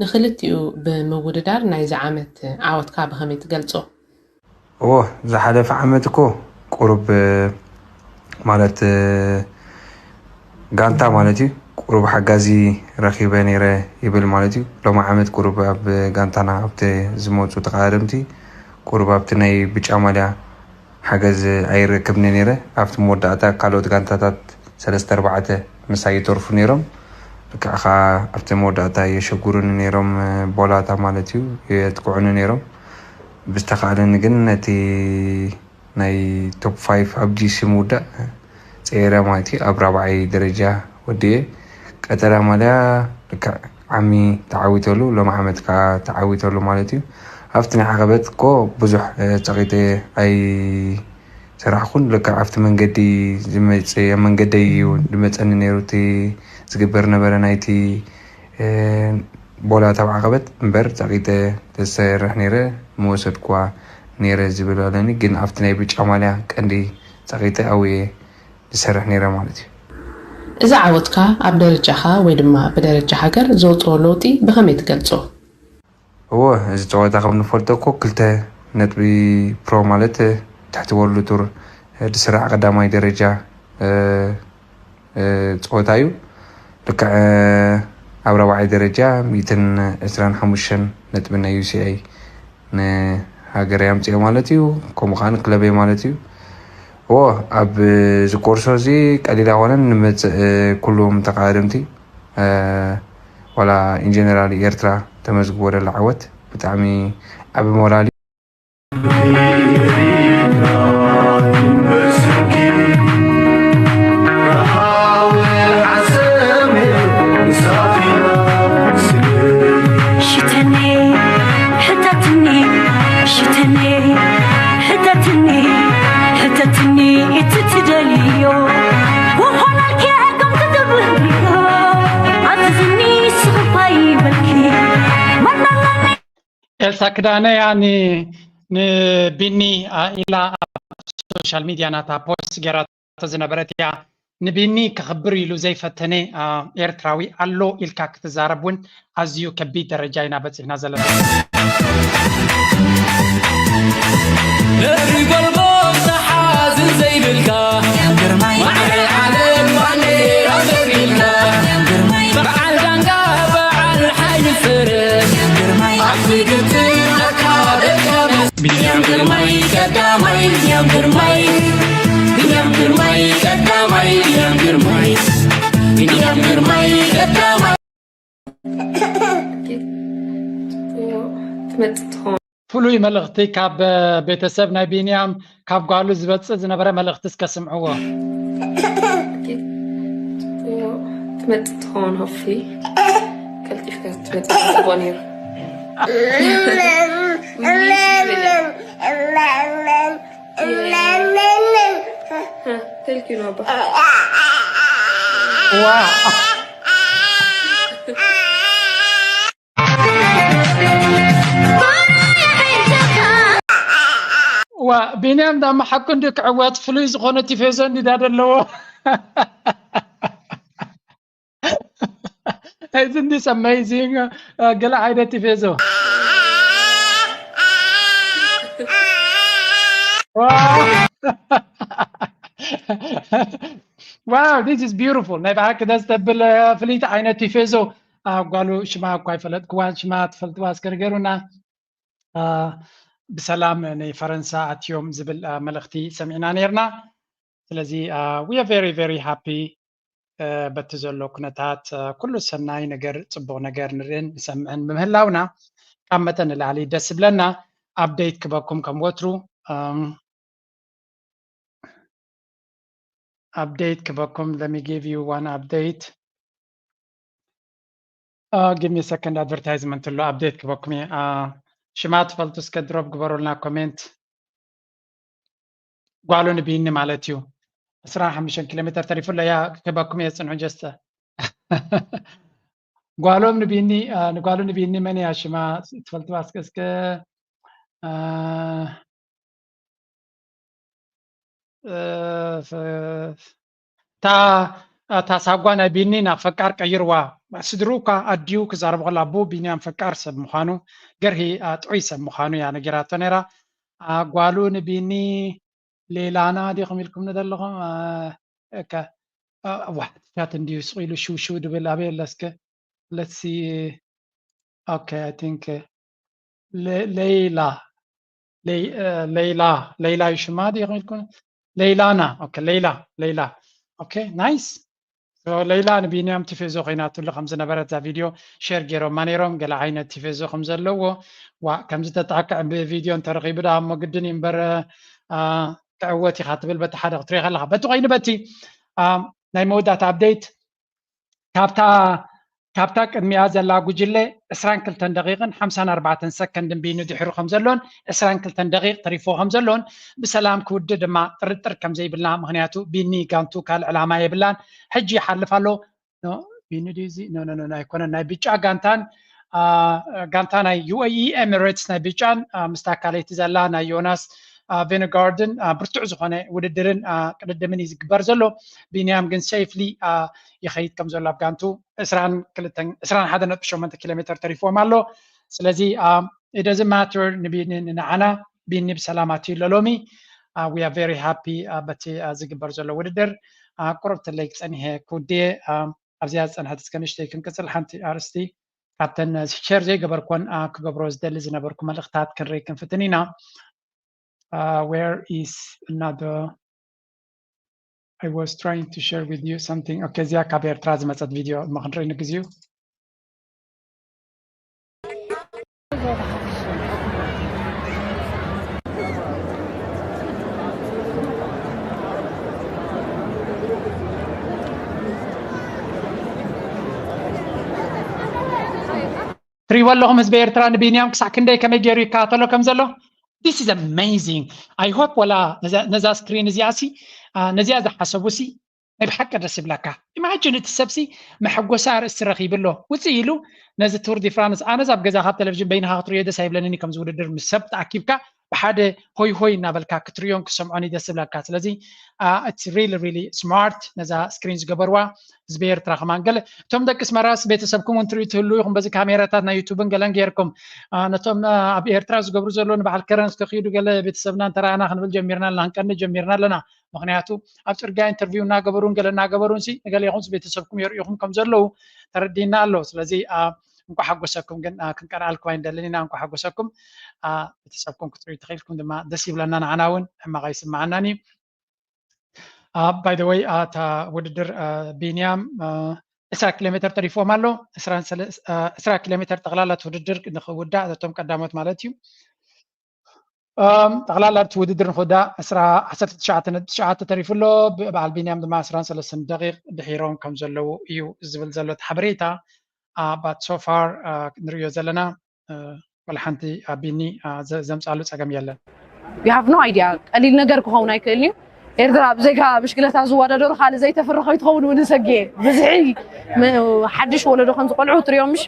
ንኽልቲኡ ብምውድዳር ናይዚ ዓመት ዓወትካ ብኸመይ ትገልጾ? እዎ ዝሓለፈ ዓመት እኮ ቁሩብ ማለት ጋንታ ማለት እዩ ቁሩብ ሓጋዚ ረኺበ ነይረ ይብል ማለት እዩ። ሎሚ ዓመት ቁሩብ ኣብ ጋንታና ኣብቲ ዝመፁ ተቃደምቲ ቁሩብ ኣብቲ ናይ ብጫ ማልያ ሓገዝ ኣይረክብኒ ነይረ። ኣብቲ መወዳእታ ካልኦት ጋንታታት ሰለስተ ኣርባዕተ ምሳይ ይተርፉ ነይሮም። ልክዕ ከዓ ኣብቲ መወዳእታ የሸጉሩኒ ነይሮም ቦላታ ማለት እዩ የጥቅዑኒ ነይሮም። ብዝተኻእለኒ ግን ነቲ ናይ ቶፕ ፋይፍ ኣብ ጂሲ ምውዳእ ፀይረ ማለት እዩ ኣብ ራብዓይ ደረጃ ወዲኤ ቀጠልያ ማልያ ልክዕ ዓሚ ተዓዊተሉ ሎም ዓመት ከዓ ተዓዊተሉ ማለት እዩ ኣብቲ ናይ ዓቐበት እኮ ብዙሕ ፀቂጠ ኣይሰራሕኩን ልክዕ ኣብቲ መንገዲ ዝመፀ መንገደይ እዩ ዝመፀኒ ነይሩ እቲ ዝግበር ነበረ ናይቲ ቦላ ታብ ዓቐበት እምበር ጸቒጠ ተዝሰርሕ ነይረ ምወሰድኩዋ ነይረ ዝብል ኣለኒ ግን ኣብቲ ናይ ብጫ ማልያ ቀንዲ ጸቒጠ ኣብየ ዝሰርሕ ነይረ ማለት እዩ። እዚ ዓወትካ ኣብ ደረጃኻ ወይ ድማ ብደረጃ ሃገር ዘውፅኦ ለውጢ ብኸመይ ትገልፆ? እወ እዚ ፀወታ ከም ንፈልጦ እኮ ክልተ ነጥቢ ፕሮ ማለት ትሕቲ ወርልድ ቱር ዝስራሕ ቀዳማይ ደረጃ ፀወታ እዩ። ልክዕ ኣብ ራብዓይ ደረጃ ሚእትን ዕስራን ሓሙሽተን ነጥቢ ናይ ዩሲኣይ ንሃገረይ ኣምፅኦ ማለት እዩ። ከምኡ ከዓ ንክለበይ ማለት እዩ። እዎ ኣብ እዚ ኮርሶ እዚ ቀሊል ኣይኮነን ንመፅእ ኩሉም ተቃደምቲ ዋላ ኢንጀነራል ኤርትራ ተመዝግቦ ደላ ዓወት ብጣዕሚ ዓቢ ሞራል እዩ። ሽተኒ ሕተትኒ ሽተኒ ሕተትኒ ሕተትኒ እቲ ትደልዮ ክኾነልኪ ከም ትገብርዮ ኣዝዝኒ ስኽፋ ይበልኪ መናለኒ ኤልሳ ክዳነ እያ ንቢኒ ኢላ ኣብ ሶሻል ሚድያ ናታ ፖስት ገይራቶ ዝነበረት እያ። ንቢኒ ከኽብር ኢሉ ዘይፈተነ ኤርትራዊ ኣሎ ኢልካ ክትዛረብ እውን ኣዝዩ ከቢድ ደረጃ ኢና በፂሕና ዘለና። ነሪ ጎልጎል ዝሓዝን ዘይብልካ ማዕረ ዓለም ባንዴራ ዘርጊልካ በዓል ዳንጋ በዓል ሓይሊ ፈረስ ኣብ ዝግትር ኣካደካ ቢንያም ግርማይ ቀዳማይ ቢንያም ግርማይ ቢንያም ግርማይ ቀዳማይ ቢንያም ግርማይ ቢንያም ግርማይ ቀዳማይ ትመጽእ ትኸውን። ፍሉይ መልእኽቲ ካብ ቤተሰብ ናይ ቢንያም ካብ ጓሉ ዝበጽእ ዝነበረ መልእኽቲ እስከ ስምዕዎ። ትመጽእ ትኸውን ሆፊ ቀልጢፍካ ትመጽእ ጽቡቕ ነይሩ። ተልኪ ነው ኣባ ዋ ዋ፣ ቢንያም ዳማ ሓቁ እንዲ ክዕወት ፍሉይ ዝኾነ ቲፌዞ እንዲዳ ዘለዎ። Isn't this amazing? Uh, ገለ ዓይነት ቲፌዞ። Wow. Wow, this is beautiful. ናይ ብሓቂ ደስ ተብል፣ uh፣ ፍልይቲ ዓይነት ቲፌዞ። Uh፣ ጓሉ ሽማ እኳ ኣይፈለጥክዋን፣ ሽማ ትፈልጥዋ እስከ ንገሩና። Uh፣ ብሰላም ንፈረንሳ ኣትዮም ዝብል፣ uh፣ መልእኽቲ ሰሚዕና ነርና። ስለዚ፣ uh፣ we are very, very happy፣ uh፣ በቲ ዘሎ ኩነታት፣ uh፣ ኩሉ ሰናይ ነገር፣ ጽቡቕ ነገር ንርእን ንሰምዕን ብምህላውና ካብ መጠን ንላዕሊ ደስ ዝብለና። ኣፕደይት ክበኩም ከም ወትሩ፣ um፣ ኣፕደይት ክበኩም። Let me give you one update. Uh, give me a second, advertisement ኣሎ፣ ኣፕደይት ክበኩም እየ። Uh፣ ሽማ ትፈልጡ እስከ ድሮፕ ግበሩልና ኮሜንት። ጓሉ ንቢኒ ማለት እዩ። ዕስራን ሓሙሽተን ኪሎ ሜትር ተሪፉ ኣሎ። ያ ክበኩም እየ፣ ጽንሑ ጀስተ። ጓሎም ንቢኒ፣ uh፣ ንጓሉ ንቢኒ መን እያ ሽማ ትፈልጥዋ እስከ፣ እስከ፣ uh፣ እ፣ ፍ-፣ እታ፣ እታ ሳጓ ናይ ቢኒ ናብ ፈቃር ቀይርዋ። ስድርኡ እኳ ኣዲኡ ክዛረብ ከሎ ኣቦኡ ቢንያም ፈቃር ሰብ ምዃኑ፣ ገርሂ፣ አ፣ ጥዑይ ሰብ ምዃኑ እያ ነጊራቶ ነይራ። አ፣ ጓሉ ንቢኒ ሌላና ዲኹም ኢልኩምኒ ዘለኹም? አ፣ እከ፣ አ፣ ዋሕትታት እንድዩ ስቕ ኢሉ ሽው ሽው ድብል ኣበይ ኣለ እስከ? Let's see. Okay, I think, uh, Le-, ሌይላ፣ ሌይ-፣ እ፣ ሌይላ፣ ሌይላ እዩ ሽማ ድዩ ኢልኩም? ሌይላና። ኦኬ፣ ሌይላ፣ ሌይላ። ኦኬ፣ ናይስ። ሶ፣ ሌይላ ንቢንያም ቲፌዞ ኮይናትሉ ከም ዝነበረት እዛ ቪድዮ ሼር ገይሮማ ነይሮም፣ ገለ ዓይነት ቲፌዞ ከም ዘለዎ። ዋ፣ ከምዚ ተጣቅዕ ብቪድዮ እንተረኺቡ ደኣ እሞ ግድን እዩ እምበር፣ አ፣ ክዕወት ኢኻ ትብል በቲ ሓደ ክትሪኦ ከለኻ። በቲ ኮይኑ በቲ፣ አ፣ ናይ መወዳእታ ኣፕደይት ካብታ፣ ካብታ ቅድሚኣ ዘላ ጉጅለ ዕስራን ክልተን ደቂቕን ሓምሳን ኣርባዕተን ሰከንድን ቢኒ ድሕሩ ከም ዘሎን ዕስራን ክልተን ደቂቕ ተሪፍዎ ከም ዘሎን ብሰላም ክውድእ ድማ ጥርጥር ከም ዘይብልና፣ ምኽንያቱ ቢኒ ጋንቱ ካልእ ዕላማ የብላን። ሕጂ ይሓልፍ ኣሎ። ኖ፣ ቢኒ ድዩ እዚ? ኖ፣ ኖ፣ ኖ፣ ኖ፣ ኣይኮነን። ናይ ብጫ ጋንታን፣ አ፣ ጋንታ ናይ ዩ ኤ ኢ ኤሚሬትስ ናይ ብጫን፣ አ፣ ምስታ ካልኣይቲ ዘላ ናይ ዮናስ፣ አ፣ ቬነጋርድን፣ አ፣ ብርቱዕ ዝኾነ ውድድርን፣ አ፣ ቅድድምን እዩ ዝግበር ዘሎ። ቢንያም ግን ሴፍሊ፣ አ፣ ይኸይድ ከም ዘሎ ኣብ ጋንቱ ዕስራን ክልተን፣ ዕስራን ሓደን ነጥቢ ሸሞንተ ኪሎ ሜትር ተሪፍዎም ኣሎ። ስለዚ፣ አ፣ it doesn't matter ንቢኒ፣ ንዓና ቢኒ ብሰላም ኣትዩ ኣሎ ሎሚ። አ፣ we are very happy፣ አ፣ በቲ፣ አ፣ ዝግበር ዘሎ ውድድር። አ፣ ቁሩብ ትለይ ክጸኒሐ ክውድየ፣ አ፣ ኣብዚኣ ዝጸንሐት እስከ ንእሽተይ ክንቅጽል ሓንቲ ኣርእስቲ ካብተን ሸር ዘይገበርኮን፣ አ፣ ክገብሮ ዝደሊ ዝነበርኩ መልእኽታት ክንርኢ ክንፍትን ኢና። Uh, where is another? I was trying to share with you something. Okay, እዚኣ ካብ ኤርትራ ዝመጸት ቪድዮ እሞ ክንርኢ ንግዚኡ። ትሪእዎ ኣለኹም ህዝቢ ኤርትራ ንቢንያም ክሳዕ ክንደይ ከመይ ገይሩ ይከታተሎ ከም ዘሎ። This is amazing. I hope ወላ ነዛ፣ ነዛ ስክሪን እዚኣ ሲ፣ አ፣ ነዚኣ ዝሓሰቡ ሲ ናይ ብሓቂ ደስ ይብለካ። ኢማጂን እቲ ሰብ ሲ መሐጎሲ ኣርእስቲ ረኺቡ ኣሎ። ውፅእ ኢሉ ነዚ ቱር ዲ ፍራንስ፣ ኣነዚ ኣብ ገዛ ካብ ቴሌቪዥን በይንኻ ክትሪኦ ደስ ኣይብለንን እዩ። ከምዚ ውድድር ምስ ሰብ ተኣኪብካ ብሓደ ሆይ ሆይ እናበልካ ክትሪኦን ክሰምዖን እዩ ደስ ዝብለካ። ስለዚ፣ አ፣ it's really, really smart ነዛ ስክሪን ዝገበርዋ። ህዝቢ ኤርትራ ከማን ገለ እቶም ደቂ ኣስመራስ ቤተሰብኩም እውን ትሪኡ ትህልዉ ኢኹም። በዚ ካሜራታት ናይ ዩቱብን ገለን ጌርኩም፣ አ፣ ነቶም፣ አ፣ ኣብ ኤርትራ ዝገብሩ ዘለዉ ንበዓል ከረን እስከ ኪዱ ገለ ቤተሰብና እንተ ረኣና ክንብል ጀሚርና ኣለና፣ ክንቀንእ ጀሚርና ኣለና። ምኽንያቱ ኣብ ጽርግያ ኢንተርቪው እናገበሩን ገለ እናገበሩን ሲ ንገሌኹም ቤተሰብኩም የርእዩኹም ከም ዘለዉ ተረዲእና ኣሎ። ስለዚ፣ አ፣ እንኳዕ ሓጎሰኩም ግን፣ አ፣ ክንቀንኣልኩም ኣይንደልን ኢና። እንኳዕ ሓጎሰኩም። አ፣ ቤተሰብኩም ክትርእዩ ተኽኢልኩም ድማ ደስ ይብለና፣ ንዓና እውን ሕማቕ ኣይስምዓናን እዩ። አ፣ by the way፣ አ፣ እታ ውድድር፣ አ፣ ቢንያም፣ አ፣ ዕስራ ኪሎ ሜትር ተሪፍዎም ኣሎ። ዕስራን ሰለ-፣ አ፣ ዕስራ ኪሎ ሜትር ጠቕላላ እቲ ውድድር ንኽውዳእ፣ እቶም ቀዳሞት ማለት እዩ። እም፣ ጠቕላላ እቲ ውድድር ንኽውዳእ ዕስራ፣ ዓሰርተ ትሽዓተ ነጥቢ ትሽዓተ ተሪፉ ኣሎ። ብ-፣ በዓል ቢንያም ድማ ዕስራን ሰለስተን ደቂቕ ድሒሮም ከም ዘለዉ እዩ ዝብል ዘሎ እቲ ሓበሬታ። አ፣ but so far፣ አ፣ ንሪኦ ዘለና፣ አ፣ ወላ ሓንቲ ኣብ ቢኒ፣ አ፣ ዘ-፣ ዘምጻሉ ጸገም የለን። You have no idea። ቀሊል ነገር ክኸውን ኣይክእልን እዩ። ኤርትራ ብዘይካ ብሽክለታ ዝወዳደሩ ካልእ ዘይተፍሪ ከይትኸውን እውን እሰግእ እየ። ብዝሒ ም- ሓድሽ ወለዶ ከም ዝቆልዑ ትሪኦም ምሽ?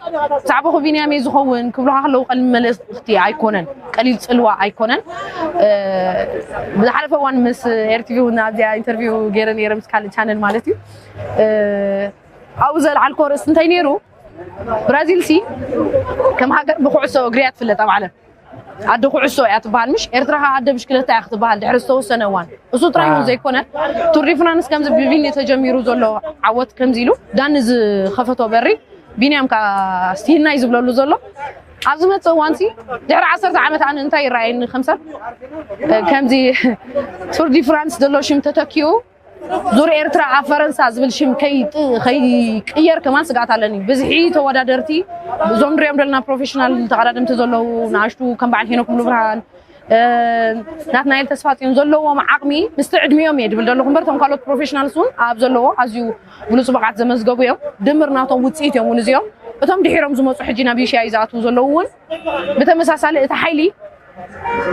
ዛዕባኹ ቢንያም እዩ ዝኸውን ክብሉኻ ከለዉ ቀሊል መልእኽቲ ኣይኮነን፣ ቀሊል ጽልዋ ኣይኮነን። እ፣ ብዝሓለፈ እዋን ምስ ኤርቲቪ እውን ኣብዚኣ ኢንተርቪው ገይረ ነይረ፣ ምስ ካልእ ቻነል ማለት እዩ። እ፣ ኣብኡ ዘልዓልኮ ርእስቲ እንታይ ነይሩ? ብራዚል ሲ ከም ሃገር ብኩዕሶ እግሪ እያ ትፍለጥ ኣብ ዓለም። ኣደ ኩዕሶ እያ ትበሃል ምሽ? ኤርትራ ከዓ ኣደ ብሽክለታ እያ ክትበሃል ድሕሪ ዝተወሰነ እዋን። እሱ ጥራይ እውን ዘይኮነ፣ ቱር ዲ ፍራንስ ከምዚ ብቢኒ ተጀሚሩ ዘሎ ዓወት ከምዚ ኢሉ ዳኒ ዝኸፈቶ በሪ፣ ቢንያም ከዓ ስቲህናይ ዝብለሉ ዘሎ፣ ኣብ ዝመፅእ እዋን ሲ ድሕሪ ዓሰርተ ዓመት ኣነ እንታይ ይረኣየኒ ከም ሰብ፣ ከምዚ ቱር ዲ ፍራንስ ዘሎ ሽም ተተኪኡ ዙር ኤርትራ ኣብ ፈረንሳ ዝብል ሽም ከይጥ- ከይቅየር ከማን ስግኣት ኣለኒ። ብዝሒ ተወዳደርቲ፣ እዞም ንሪኦም ዘለና ፕሮፌሽናል ተቐዳደምቲ ዘለዉ ንኣሽቱ ከም በዓል ሄኖክ ሙሉብርሃን፣ እ፣ ናትናኤል ተስፋጽዮን ዘለዎም ዓቕሚ ምስቲ ዕድሚኦም እየ ድብል ዘለኹ እምበር፣ እቶም ካልኦት ፕሮፌሽናልስ እውን ኣብ ዘለዎ ኣዝዩ ብሉጽ ብቕዓት ዘመዝገቡ እዮም። ድምር ናቶም ውጽኢት እዮም እውን እዚኦም። እቶም ድሒሮም ዝመጹ ሕጂ ናብ ኤሽያ እዩ ዝኣትዉ ዘለዉ እውን ብተመሳሳሊ እቲ ሓይሊ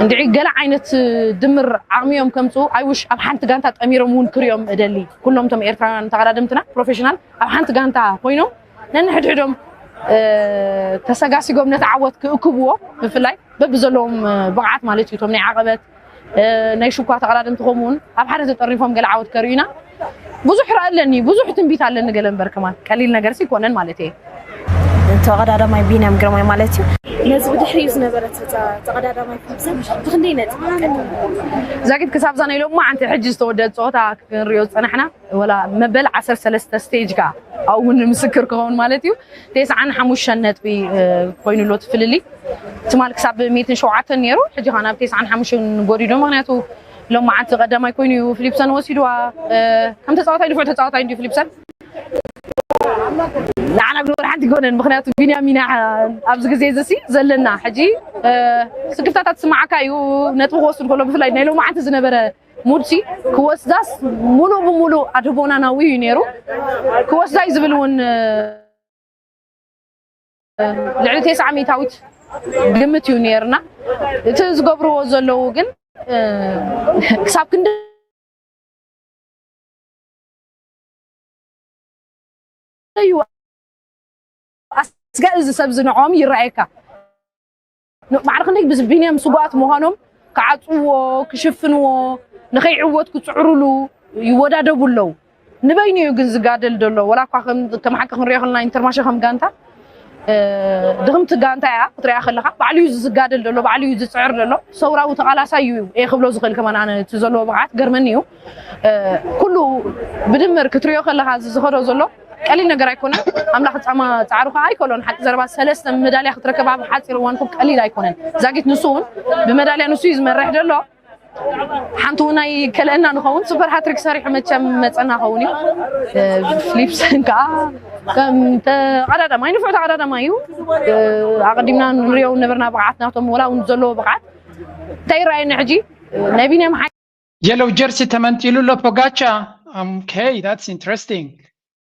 እንድዒ ገለ ዓይነት ድምር ዓቕሚ እዮም ከምጽኡ። ኣይውሽ ኣብ ሓንቲ ጋንታ ጠሚሮም እውን ክሪኦም እደሊ። ኩሎም እቶም ኤርትራውያን ተቐዳደምትና ፕሮፌሽናል ኣብ ሓንቲ ጋንታ ኮይኖም ነንሕድሕዶም፣ እ፣ ተሰጋሲጎም ነቲ ዓወት ክእክብዎ፣ ብፍላይ በብዘለዎም፣ እ፣ ብቕዓት ማለት እዩ። እቶም ናይ ዓቐበት፣ እ፣ ናይ ሽኳ ተቐዳደምቲ ከምኡ እውን ኣብ ሓደ ተጠርኒፎም ገለ ዓወት ከርእዩና ብዙሕ ራኢ ኣለኒ፣ ብዙሕ ትንቢት ኣለኒ። ገለ እምበር ከማን ቀሊል ነገርሲ ኣይኮነን ማለት እየ። ተቐዳዳማይ ቢንያም ግርማይ ማለት እዩ። ነዚ ብድሕሪኡ ዝነበረ ተቐዳዳማይ ፊሊፕሰን ብክንደይ ነጥቢ ቀዲሙ? ዛጊት ክሳብ እዛ ናይ ሎማዓንቲ ሕጂ ዝተወደአት ፀወታ ክንሪኦ ዝፀናሕና፣ ወላ መበል ዓሰርተ ሰለስተ ስቴጅ ከኣ ኣብኡ እውን ምስክር ክኸውን ማለት እዩ። ተስዓን ሓሙሽተን ነጥቢ፣ እ፣ ኮይኑ ኣሎ እቲ ፍልልይ። ትማል ክሳብ ሚእትን ሸውዓተን ነይሩ፣ ሕጂ ከኣ ናብ ተስዓን ሓሙሽተን ጎዲዱ። ምኽንያቱ ሎማዓንቲ ቀዳማይ ኮይኑ እዩ ፊሊፕሰን ወሲድዋ። እ፣ ከም ተጻዋታይ ንፉዕ ተጻዋታይ እንድዩ ፊሊፕሰን። ንዓና ግን ወላ ሓንቲ ኣይኮነን፣ ምኽንያቱ ቢንያም ኢና ኣብዚ ግዜ እዚ ሲ ዘለና። ሕጂ፣ እ፣ ስክፍታታት ዝስምዓካ እዩ፣ ነጥቢ ክወስድ ከሎ ብፍላይ ናይ ሎማዓንቲ ዝነበረ ሙድ ሲ ክወስዳስ ሙሉእ ብሙሉእ ኣድህቦና ናዊ እዩ ነይሩ። ክወስዳ እዩ ዝብል እውን፣ እ፣ ልዕሊ ተስዓ ሚእታዊት ግምት እዩ ነይርና። እቲ ዝገብርዎ ዘለዉ ግን፣ እ፣ ክሳብ ክንደይ እዩ ኣስጋኢ እዚ ሰብ ዝንዖም ይረኣየካ። ን-፣ ማዕረ ክንደይ ብዝ-፣ ቢንያም ስጉኣት ምዃኖም ክዓጽውዎ፣ ክሽፍንዎ፣ ንኸይዕወት ክጽዕሩሉ ይወዳደቡ ኣለዉ። ንበይኑ እዩ ግን ዝጋደል ዘሎ። ወላ እኳ ከም፣ ከም ሓቂ ክንሪኦ ከለና ኢንተርማሸ ከም ጋንታ፣ እ፣ ድኽምቲ ጋንታ እያ ክትሪኣ ከለኻ። ባዕሉ እዩ ዝጋደል ዘሎ፣ ባዕሉ እዩ ዝጽዕር ዘሎ። ሰውራዊ ተቓላሳይ እዩ እየ ክብሎ ዝኽእል ከማን ኣነ እቲ ዘለዎ ብቕዓት ገርመኒ እዩ። እ፣ ኩሉ ብድምር ክትሪኦ ከለኻ እዚ ዝኸዶ ዘሎ ቀሊል ነገር ኣይኮነን። ኣምላኽ ጻማ ጻዕሩ ከኣ ኣይከሎን። ሓቂ ዘረባ ሰለስተ መዳልያ ክትረከብ ኣብ ሓጺር እዋን እኮ ቀሊል ኣይኮነን። ዛጊት ንሱ እውን ብመዳልያ ንሱ እዩ ዝመርሕ ዘሎ። ሓንቲ እውን ኣይከልአና ንኸውን። ሱፐር ሃትሪክ ሰሪሑ መቸም መጸና ኸውን እዩ። እ፣ ፍሊፕሰን ከኣ ከም ተቐዳዳማይ፣ ንፉዕ ተቐዳዳማይ እዩ። እ፣ ኣቐዲምና ንሪኦ ነበርና ብቕዓት ናቶም፣ ወላ እውን ዘለዎ ብቕዓት እንታይ ይረኣየኒ ሕጂ ናይ ቢንያም ሓይ- የለው ጀርሲ ተመንጢሉ ኣሎ ፖጋቻ። Okay, that's interesting.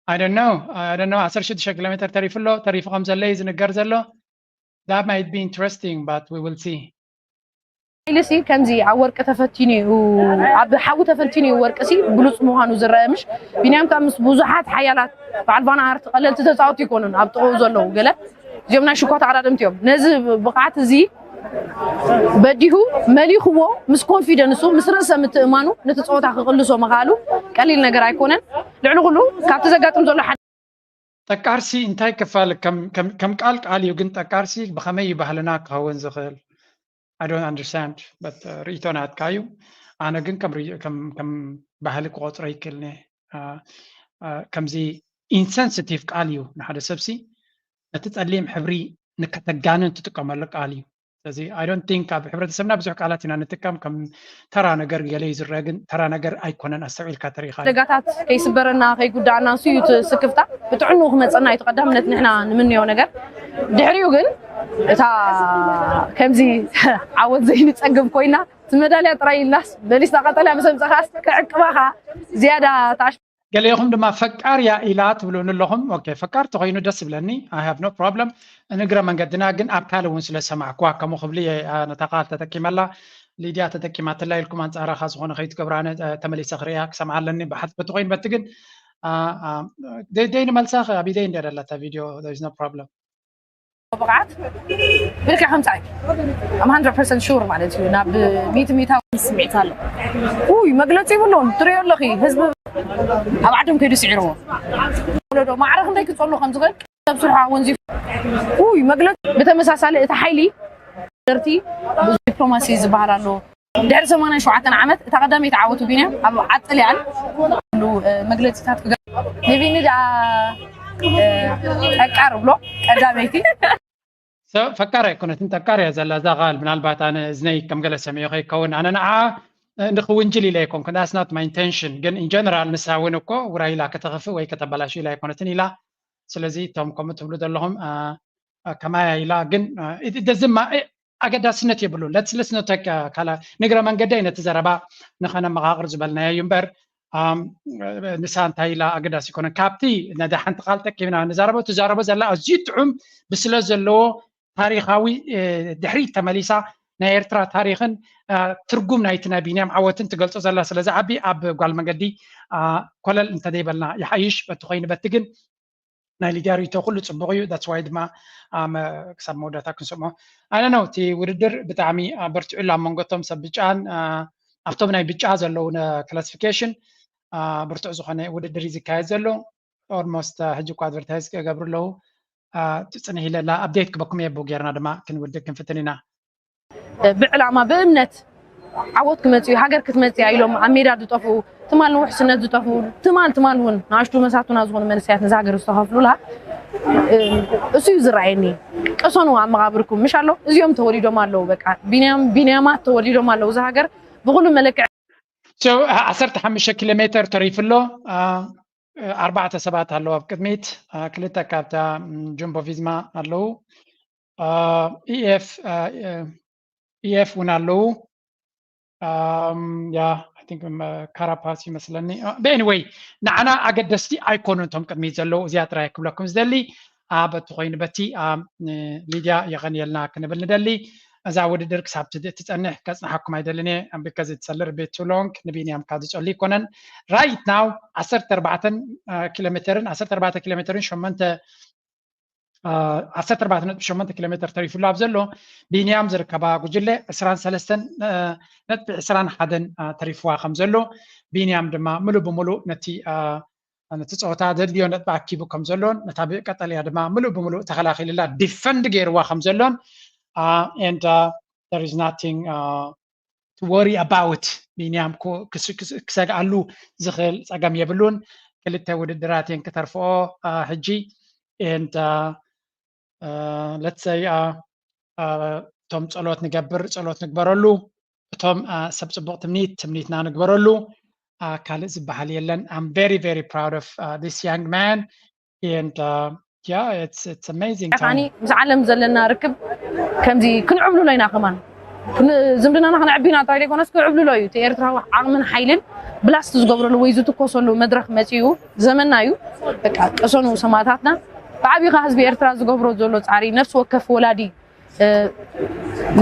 I don't know. I don't know. ዓሰርተ ሽዱሽተ ኪሎ ሜትር ተሪፉ ኣሎ። ተሪፉ ከም ዘሎ እዩ ዝንገር ዘሎ። That might be interesting, but we will see. ኢልሲ ከምዚ ኣብ ወርቂ ተፈቲኑ እዩ፣ ኣብ ሓዊ ተፈቲኑ እዩ ወርቂ ሲ ብሉጽ ምዃኑ ዝረአ ምሽ? ቢንያም ካብ ምስ ብዙሓት ሓያላት በዓል ቫን ኣርት ቀለልቲ ተጻወትቲ ይኮኑን ኣብ ጥቕኡ ዘለዉ ገለ እዚኦም ናይ ሽኳ ተቐዳደምቲ እዮም። ነዚ ብቕዓት እዚ በዲሁ መሊኽዎ ምስ ኮንፊደንሱ፣ ምስ ርእሰ ምትእማኑ ነቲ ጸወታ ክቕልሶ ምኽኣሉ ቀሊል ነገር ኣይኮነን። ልዕሊ ኩሉ ካብቲ ዘጋጥም ዘሎ ሓደ ጠቃርሲ እንታይ ክፋል ከም፣ ከም፣ ከም ቃል ቃል እዩ፣ ግን ጠቃርሲ ብኸመይ እዩ ባህልና ክኸውን ዝኽእል? I don't understand, but፣ uh፣ ርእይቶ ናትካ እዩ። ኣነ ግን ከም ርእይ-፣ ከም፣ ከም ባህሊ ክቆጽሮ ይክእል እየ። Uh፣ uh፣ ከምዚ ኢንሰንሲቲቭ ቃል እዩ ንሓደ ሰብሲ። ነቲ ጸሊም ሕብሪ ንከተጋንን ትጥቀመሉ ቃል እዩ። ስለዚ I don't think ኣብ ሕብረተሰብና ብዙሕ ቃላት ኢና ንጥቀም፣ ከም ተራ ነገር ገለ እዩ ዝረአ፣ ግን ተራ ነገር ኣይኮነን። ኣስተውዒልካ ተሪኻ ሓደጋታት ከይስበረና ከይጉዳእና ንሱ እዩ እቲ ስክፍታ። ብጥዕንኡ ክመጸና እዩ እቲ ቀዳምነት ንሕና ንምንዮ ነገር። ድሕሪኡ ግን እታ ከምዚ ዓወት ዘይንጸግብ ኮይና እቲ መዳልያ ጥራይ ኢልናስ መሊስና ቀጠልያ ምስ ኣምጻኻስ ክዕቅባኻ ዝያዳ ታሽ ገሊኹም ድማ ፈቃር እያ ኢላ ትብሉኒ ኣለኹም። ኦኬ፣ ፈቃር ተኾይኑ ደስ ይብለኒ። I have no problem። ንእግረ መንገድና ግን ኣብ ካልእ እውን ስለ ዝሰማዕኩዋ ከምኡ ክብሉ እየ፣ አ፣ ነታ ቃል ተጠቂመላ። ሊድያ ተጠቂማትላ ኢልኩም ኣንጻራኻ ዝኾነ ከይትገብራ፣ ኣነ ተመሊሰ ክርእያ ክሰምዓ ኣለኒ። ብሓት በቲ ኮይኑ በቲ ግን ደይ ንመልሳ ኣብ ኢደይ እንድያ ደላ እታ ቪድዮ። There is no problem። ብቕዓት ብልክዕ ከምፃይ I'm hundred percent sure ማለት እዩ። ናብ ሚእቲ ሚእታዊ ስምዒት ኣሎ። ውይ መግለፂ ይብሉን ትሪኦ ኣለኺ ህዝቢ ኣብ ዓዶም ከይዱ ስዒርዎ ወለዶ ማዕረ ክንደይ ክፀሉ ከም ዝኽእል ሰብ ስርሖ ኣወንዚፉ ውይ መግለፂ። ብተመሳሳሊ እቲ ሓይሊ ደርቲ ብዙ ዲፕሎማሲ ዝበሃል ኣሎ። ድሕሪ ሰማንያን ሸውዓተን ዓመት እታ ቀዳመይቲ ዓወቱ ቢንያም ኣብ ዓጥልያን ሉ መግለፂታት ክገ ንቢኒ ደኣ ጠቃር ብሎ ቀዳመይቲ ፈቃር ኣይኮነትን፣ ጠቃር እያ ዘላ እዛ ቃል። ምናልባት ኣነ እዝነይ ከም ገለ ሰሚዑ ከይከውን፣ ኣነ ንዓ ንክውንጅል ኢለ ኣይኮንኩን፣ that's not my intention። ግን in general ንሳ እውን እኮ ውራይ ኢላ ከተኽፍእ ወይ ከተበላሹ ኢላ ኣይኮነትን ኢላ። ስለዚ እቶም ከምኡ ትብሉ ዘለኹም ከማያ ኢላ ግን ደዝማ ኣገዳስነት የብሉን። ለትስለስነተ ካላ ንግረ መንገደይ ነቲ ዘረባ ንኸነመቓቕር ዝበልናዮ እዩ እምበር ንሳ እንታይ ኢላ ኣገዳሲ ይኮነን። ካብቲ ነዳ ሓንቲ ቃል ጠቂምና ንዛረቦ ትዛረቦ ዘላ ኣዝዩ ጥዑም ብስለ ዘለዎ ታሪኻዊ ድሕሪት ተመሊሳ ናይ ኤርትራ ታሪኽን ትርጉም ናይቲ ናይ ቢንያም ዓወትን ትገልጾ ዘላ ስለ ዝዓቢ ኣብ ጓል መገዲ ኮለል እንተደይበልና ይሓይሽ። በቲ ኮይኑ በቲ ግን ናይ ሊድያ ርእይቶ ኩሉ ጽቡቕ እዩ። That's why ድማ ክሳብ መወዳእታ ክንሰምዖ ኣነ ነው። እቲ ውድድር ብጣዕሚ በርቲዑ ኣሎ ኣብ መንጎ እቶም ሰብ ብጫን ኣብቶም ናይ ብጫ ዘለዉ classification ብርቱዕ ዝኾነ ውድድር እዩ ዝካየድ ዘሎ። Almost ሕጂ እኳ advertise ክገብሩ ኣለዉ። ትጽንሕ ኢለ ላ update ክበኩም የቡ ጌርና ድማ ክንውድእ ክንፍትን ኢና። ብዕላማ ብእምነት ዓወት ክመጽእ እዩ ሃገር ክትመጽእ እያ ኢሎም ኣብ ሜዳ ዝጠፍኡ ትማል ንውሕስነት ዝጠፍኡ ትማል ትማል እውን ንኣሽቱ መሳቱና ዝኾኑ መንስያት ነዛ ሃገር ዝተኸፍሉላ እሱ እዩ ዝረኣየኒ። ቅሰኑ ኣብ መቓብርኩም ምሽ ኣሎ እዚኦም ተወሊዶም ኣለዉ በቃ ቢንያም ቢንያማት ተወሊዶም ኣለዉ እዛ ሃገር ብኩሉ መለክዕ ዓሰርተ ሓሙሽተ ኪሎ ሜትር ተሪፉ ኣሎ። ኣርባዕተ ሰባት ኣለዉ ኣብ ቅድሚት። ክልተ ካብታ ጁምቦ ቪዝማ ኣለዉ። ኢኤፍ ኢኤፍ እውን ኣለዉ። ያ ካራፓስ ይመስለኒ። Anyway ንዓና ኣገደስቲ ኣይኮኑን እቶም ቅድሚት ዘለዉ። እዚኣ ጥራይ ክብለኩም ዝደሊ በቲ ኮይኑ በቲ ሊድያ የቐንየልና ክንብል ንደሊ። እዛ ውድድር ክሳብ ትጸንሕ ከጽንሓኩም ኣይደልን እየ። Because it's a little bit too long ንቢንያም ካብ ዝጸሉ ይኮነን። Right now ዓሰርተ ኣርባዕተ ኪሎ ሜትርን ዓሰርተ ኣርባዕተ ኪሎ ሜትርን ሸሞንተ ዓሰርተ ኣርባዕተ ነጥቢ ሸሞንተ ኪሎ ሜትር ተሪፉሉ ኣብ ዘሎ ቢንያም ዝርከባ ጉጅለ ዕስራን ሰለስተን ነጥቢ ዕስራን ሓደን ተሪፍዋ ከም ዘሎ ቢንያም ድማ ምሉእ ብምሉእ ነቲ ነቲ ፀወታ ዘድልዮ ነጥቢ ኣኪቡ ከም ዘሎን ነታ ብቀጠልያ ድማ ምሉእ ብምሉእ ተኸላኺልላ ዲፈንድ ገይርዋ ከም ዘሎን and there is nothing to worry about። ቢንያም ክሰግኣሉ ዝኽእል ፀገም የብሉን። ክልተ ውድድራት እየን ክተርፍኦ ሕጂ and let's say እቶም ጸሎት ንገብር ጸሎት ንግበረሉ፣ እቶም ሰብ ጽቡቕ ትምኒት ትምኒትና ንግበረሉ። ካልእ ዝበሃል የለን። I'm very very proud of this young man and yeah it's it's amazing. ከዓኒ ምስ ዓለም ዘለና ርክብ ከምዚ ክንዕብልሎ ኢና ከማን ዝምድናና ክነዕቢ ኢና ጥራይ ዘይኮነስ ክዕብልሎ እዩ እቲ ኤርትራዊ ዓቕምን ሓይልን ብላስት ዝገብረሉ ወይ ዝትኮሰሉ መድረኽ መፂኡ ዘመንና እዩ። በቃ ቅሰኑ ሰማእታትና ብዓቢኻ ህዝቢ ኤርትራ ዝገብሮ ዘሎ ፃዕሪ ነፍሲ ወከፍ ወላዲ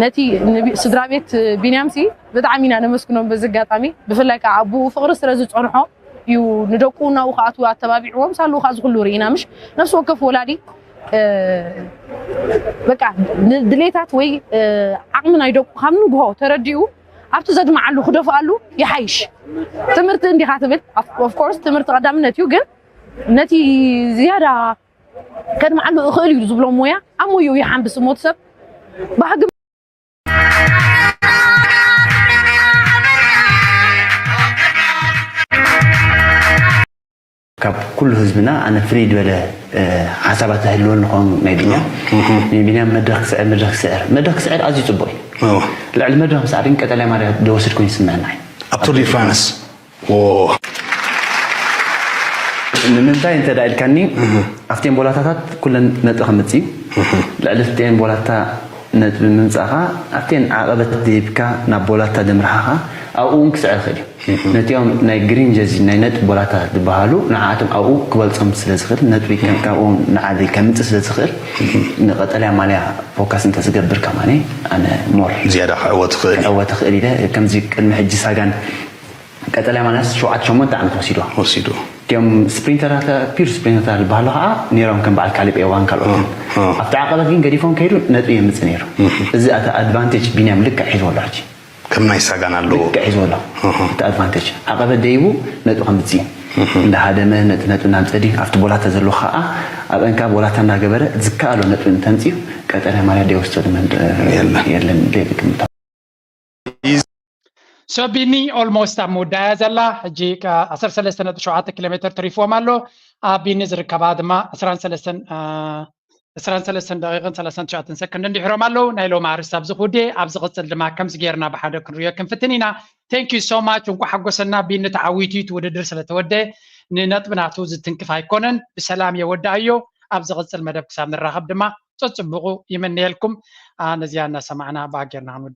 ነቲ ስድራ ቤት ቢንያምሲ ብጣዕሚ ኢና ነመስግኖም በዚ ኣጋጣሚ ብፍላይ ከዓ ኣቦኡ ፍቕሪ ስለ ዝፀንሖ እዩ ንደቁ እናብኡ ክኣትዉ ኣተባቢዕዎም ሳሉ ከዓ ዝኩሉ ርኢና ምሽ ነፍሲ ወከፍ ወላዲ በቃ ድሌታት ወይ ዓቕሚ ናይ ደቁ ካብ ንግሆ ተረዲኡ ኣብቲ ዘድምዓሉ ክደፍኣሉ ይሓይሽ። ትምህርቲ እንዲኻ ትብል of course ትምህርቲ ቀዳምነት እዩ ግን ነቲ ዝያዳ ከድምዓሉ እኽእል እዩ ዝብሎ ሞያ ኣብ ሞይኡ ይሓንብስ እሞ እቲ ሰብ ባህጊ ካብ ኩሉ ህዝብና ኣነ ፍልይ ዝበለ ሓሳባት ዝህልወኒ ክኸውን ናይ ቢንያም ናይ ቢንያም መድረኽ ክስዕር መድረኽ ክስዕር መድረኽ ክስዕር ኣዝዩ ፅቡቅ እዩ። ልዕሊ መድረኽ ምስዓር ግን ቀጠልያ ማልያ ዝወሰድኩ ኮይኑ ይስምዐና እዩ። ኣብ ቱር ዲ ፍራንስ ንምንታይ እንተ ኢልካኒ ኣብተን ቦላታታት ኩለን ነጥቢ ከምፅእ እዩ። ልዕሊ እተን ቦላታ ነጥቢ ምምፃእካ ኣብተን ዓቐበት ደይብካ ናብ ቦላታ ደምርሓኻ ኣብኡ እውን ክስዕር ይኽእል እዩ። ነቲኦም ናይ ግሪን ጀዚ ናይ ነጥቢ ቦላታ ዝበሃሉ ንዓኣቶም ኣብኡ ክበልፆም ስለ ዝኽእል ነጥቢ ከም- ካብኡ ንዓዲ ከምፅእ ስለ ዝኽእል ንቀጠልያ ማልያ ፎካስ እንተዝገብር ከማኒ ኣነ ሞር ዝያዳ ክዕወት ክእል እዩ። ክዕወት ይኽእል ኢለ። ከምዚ ቅድሚ ሕጂ ሳጋን ቀጠልያ ማልያስ ሸውዓተ ሸሞንተ ዓመት ወሲድዋ። ወሲዱ እቲኦም ስፕሪንተራት ፒር ስፕሪንተራት ዝበሃሉ ከዓ ነይሮም ከም በዓል ካሊብ ኤዋን ካልኦትን። ኣብቲ ዓቐበት ግን ገዲፎም ከይዱ ነጥቢ የምፅእ ነይሩ። እዚ ኣቲ ኣድቫንቴጅ ቢንያም ልክዕ ሒዝዎ ኣሎ ሕጂ። ከም ናይ ሳጋን ኣለዎ። ልክዕ ሒዝዎ ኣሎ እቲ ኣድቫንቴጅ። ዓቐበት ደይቡ ነጥቢ ከምፅእ እዩ። እንዳሃደመ ነጥቢ ነጥቢ እናምፀ ድዩ ኣብቲ ቦላታ ዘለዎ ከዓ ኣብአንካ ቦላታ እንዳገበረ ዝከኣሎ ነጥቢ እንተምፅኡ ቀጠልያ ማልያ ደይወስዶ ድማ የለን። የለን ደይብል ግምታ። So ቢኒ ኦልሞስት ኣብ ምውዳያ ዘላ ሕጂ ዓሰርተ ሰለስተ ነጥቢ ሸውዓተ ኪሎ ሜትር ተሪፍዎም ኣሎ። ኣብ ቢኒ ዝርከባ ድማ ዕስራን ሰለስተን እ፣ ዕስራን ሰለስተን ደቂቕን ሰላሳን ትሽዓተን ሰከንድ እንዲሕሮም ኣለዉ። ናይ ሎሚ ኣርስቲ ኣብዚ ክውድእ፣ ኣብ ዝቕጽል ድማ ከምዚ ጌርና ብሓደ ክንሪኦ ክንፍትን ኢና። Thank you so much። እንኳዕ ሓጎሰና። ቢኒ ተዓዊቱ እዩ እቲ ውድድር ስለተወደ ንነጥቢ ናቱ ዝትንክፍ ኣይኮነን። ብሰላም የወዳእዮ። ኣብ ዝቕጽል መደብ ክሳብ ንራኸብ ድማ ጸጽብቑ ይምነየልኩም። ኣ፣ ነዚኣ እናሰማዕና ብኣ ጌርና ክንውድእ።